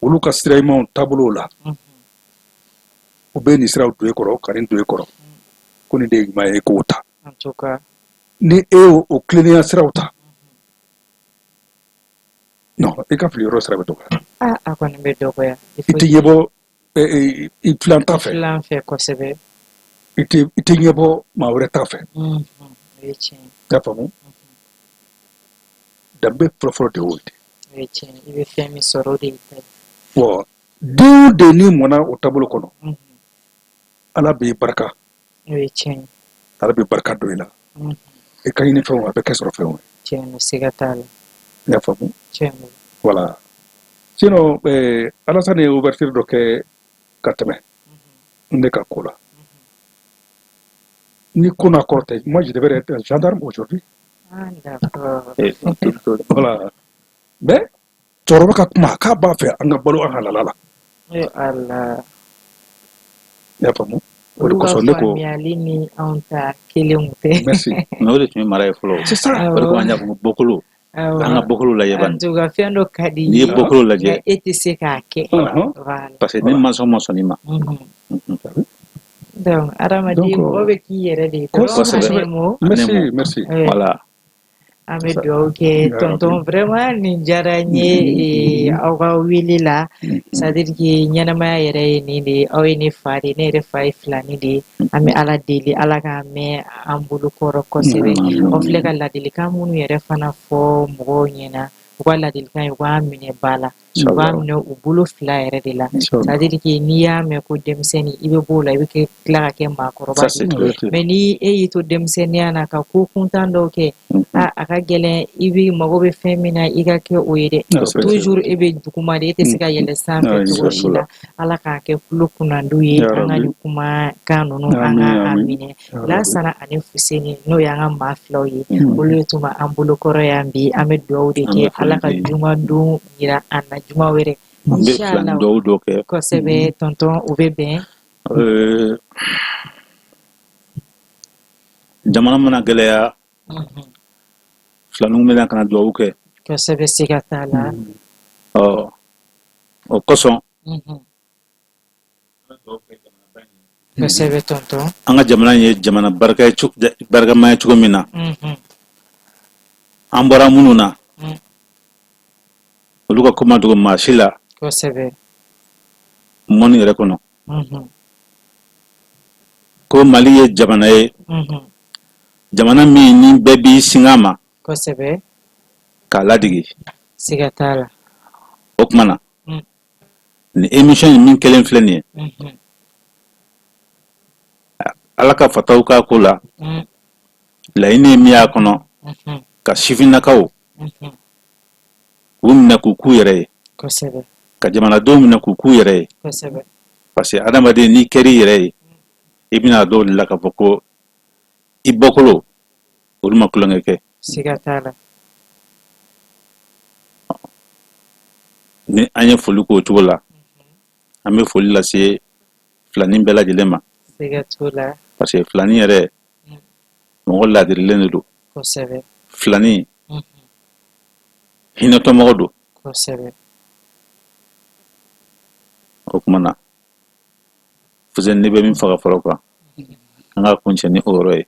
olu ka sira ɲumanw taabolow la, u bɛ nin siraw don e kɔrɔ ka nin don e kɔrɔ ko nin de ye ɲuman ye, e k'o ta. En tout cas. Ni e y'o o tilennenya siraw ta, non, i ka fili yɔrɔ sira bɛ dɔgɔya. Ah, a kɔni bɛ dɔgɔya. I tɛ ɲɛbɔ i filan ta fɛ. Filan fɛ, kosɛbɛ. I tɛ ɲɛbɔ maa wɛrɛ ta fɛ. O ye tiɲɛ ye. I y'a faamu, danbe fɔlɔfɔlɔ de y'o ye. O ye tiɲɛ ye, i bɛ fɛn min sɔrɔ, o de y'i ta ye. Bon, den o den n'i mɔnna o taabolo kɔnɔ, Ala b'i barika. O ye tiɲɛ ye. Ala bɛ barika don i la. I ka ɲini fɛnw, a bɛ kɛ sɔrɔ fɛnw ye. Tiɲɛ don, siga t'a la. I y'a faamu. Tiɲɛ don. Voilà, sinon Alassane ye ouverture dɔ kɛ ka tɛmɛ ne ka ko la. Ni ko n'a kɔrɔ tɛ, moi je devais être un gendarme aujourd'hui. Ah, d'accord. Voilà, mais cɛkɔrɔba ka kuma k'a b'a fɛ an ka balo an halala la. Eh Ala. I y'a faamu, o de Olu ka kosɔn ne ko faamuyali ni anw ta kelenw tɛ. Merci. Mais o de tun ye mara ye fɔlɔ. C'est ça. O de kama an y'a fɔ ko bɔkolo, an ka bɔkolo lajɛ En bani. tout cas, fɛn dɔ ka di N'i ye ye, bɔkolo lajɛ, nka e tɛ se k'a kɛ. Voilà. Parce que ni mansaw ma sɔn i ma. Donc, hadamaden, Donc, mɔgɔ bɛ k'i yɛrɛ de ye dɔrɔn. Kosɛbɛ. En un mot. Merci. En un mot. Merci. Ouais. Voilà. An bɛ dugawu kɛ tonton. Vraiment, nin diyara n ye aw ka wele la. C'est à dire que ɲɛnamaya yɛrɛ ye nin de ye. Aw ye ne fa de ye, ne yɛrɛ fa ye filani de ye. An bɛ Ala deli, Ala k'a mɛn an bolo kɔrɔ kosɛbɛ. Aw filɛ ka ladilikan minnu yɛrɛ fana fɔ mɔgɔw ɲɛna, u ka ladilikan ye, u k'a minɛ ba la, u b'a minɛ u bolo fila yɛrɛ de la. C'est à dire que n'i y'a mɛn ko denmisɛnnin, i bɛ b'o la, i bɛ kɛ tila ka kɛ maakɔrɔba Ça, de c'est ye. clair. Mais ni e y'i to denmisɛnninya na ka ko kuntan dɔw kɛ, a ka gɛlɛn i bɛ mago bɛ fɛn min na, i ka kɛ o ye dɛ. Toujours e bɛ duguma de, e tɛ se ka yɛlɛ sanfɛ cogo si la. Ala k'a kɛ tulo kunnandiw ye an ka nin kumakan ninnu, an ka a minɛ. Lasana ani Fuseni, n'o y'an ka maa filaw ye, olu ye tun b'an bolokɔrɔ yan bi. An bɛ dugawu de An kɛ bɛ foli Ala ka di. juma don yira an na juma wɛrɛ. An bɛ Inshallah. filani dɔw dɔ kɛ. Kosɛbɛ tonton, o bɛ bɛn. Jamana mana gɛlɛya, filaniw bɛna ka na dugawu kɛ. Kosɛbɛ, siga t'a la. Ɔ, o kosɔn, Kosɛbɛ tonton. An ka jamana ye jamana barika ye barikama ye cogo min na, an bɔra minnu na, olu ka ko ma dogo maa si la mɔni yɛrɛ kɔnɔ, ko Mali ye jamana ye, jamana min ni bɛɛ b'i singa ma k'a ladege. Siga t'a la. O tuma na, nin émission in min kelen filɛ nin ye, Ala ka fataw k'a ko la, laɲini ye min y'a kɔnɔ, ka sifinnakaw k'u minɛ k'u k'u yɛrɛ ye, ka jamanadenw minɛ k'u k'u yɛrɛ ye, parce que adamaden, n'i kɛr'i yɛrɛ ye, i bɛna dɔw de la k'a fɔ ko i bɔkolo, olu ma tulonkɛ kɛ. Siga t'a la. Ni an ye foli k'o cogo la, an bɛ foli lase filani bɛɛ lajɛlen ma, Siga t'o la. parce que filani yɛrɛ, mɔgɔ ladirilen de don. Filani, hinɛtɔmɔgɔ don. O tuma na, Fuseni, ne bɛ min faga fɔlɔ kan, an ka kuncɛ ni o yɔrɔ ye.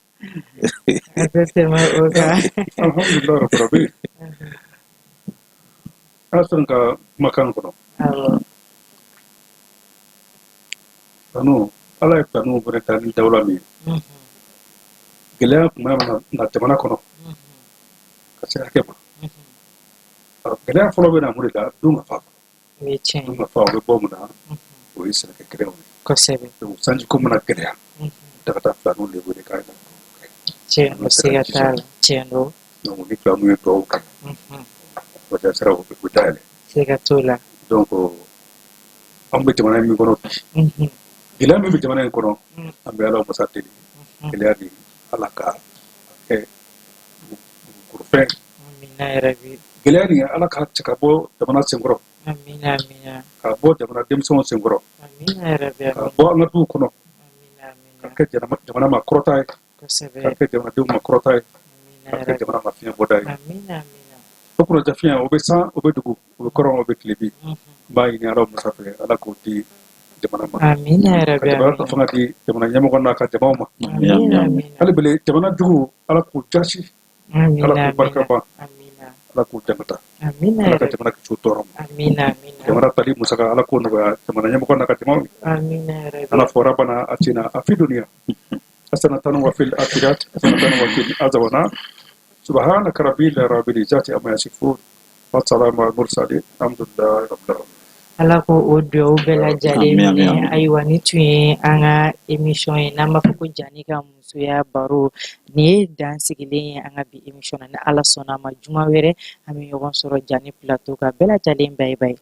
A tɛ tɛmɛ o kan. Alhamdulilah rabbil alamin. Alassane ka kumakan kɔnɔ, kanu, Ala ye kanu fana ta ni dawula min ye, gɛlɛya tun bɛ na jamana kɔnɔ ka se hakɛ ma. Gɛlɛya fɔlɔ bɛ na mun de la? Dun ka fa. O ye tiɲɛ Dun ye. ka fa, o bɛ bɔ mun na? O ye sɛnɛkɛ gɛlɛnw ye. Donc sanjiko mana gɛlɛya, ta ka taa filaniw de wele k'a na. Tiɲɛ don, siga t'a la, tiɲɛ don. Donc ni filaniw ye dugawu kɛ, waja siraw bɛ dayɛlɛ. Siga t'o la. Donc an bɛ jamana min kɔnɔ bi, gɛlɛya min bɛ jamana in kɔnɔ, an bɛ Ala masa deli, gɛlɛya de, Ala ka kɛ dugukolo fɛn. Amina yarabi. Gɛlɛya nin, Ala ka cɛ ka bɔ jamana senkɔrɔ, Amina, amina. ka bɔ jamana denmisɛnw senkɔrɔ, Amina yarabi. ka bɔ an ka duw kɔnɔ, Amina, ka amina. kɛ jamana ma kɔrɔta ye, ka kɛ jamanadenw ma kɔrɔta ye, Amina ka kɛ yarabi. jamana ma fiɲɛ bɔda ye. Amina, amina. O kunnajafiɲɛ, o bɛ san, o bɛ dugu, o bɛ kɔrɔn, o bɛ tilebi. N b'a ɲini Ala masa fɛ, Ala k'o di jamana ma. Amina ka yarabi. Jamana ka Amina. fanga di jamana ɲɛmɔgɔ n'a ka jamaw ma. Amina, amina. Hali bele jamana jugu, Ala k'u jasi. Ala Amina. k'u barika Amina. ban. Amina. Ala k'u jangata. Amina Ala ka yarabi. jamana kisi o tɔɔrɔ ma. Amina, amina. Jamana tali musaka, Ala k'o nɔgɔya jamana ɲɛmɔgɔ n'a ka jamaw ye. Amina yarabi. Ala fɔ ربنا آتنا في الدنيا حسنة وفي الآخرة حسنة وقنا عذاب النار. سبحانك ربي رب العزة عما يصفون والسلام على المرسلين، الحمد لله رب العالمين. Ala ko o duwawu bɛɛ lajɛlen Amin, amin, minɛ. Amin. Ayiwa, ni tun ye an ka émission ye n'an b'a fɔ ko Jani ka musoya baro. Nin ye dan sigilen ye an ka bi émission na. Ni Ala sɔnna a ma, juma wɛrɛ an bɛ ɲɔgɔn sɔrɔ Jani plateau kan. Bɛɛ lajɛlen, bye bye.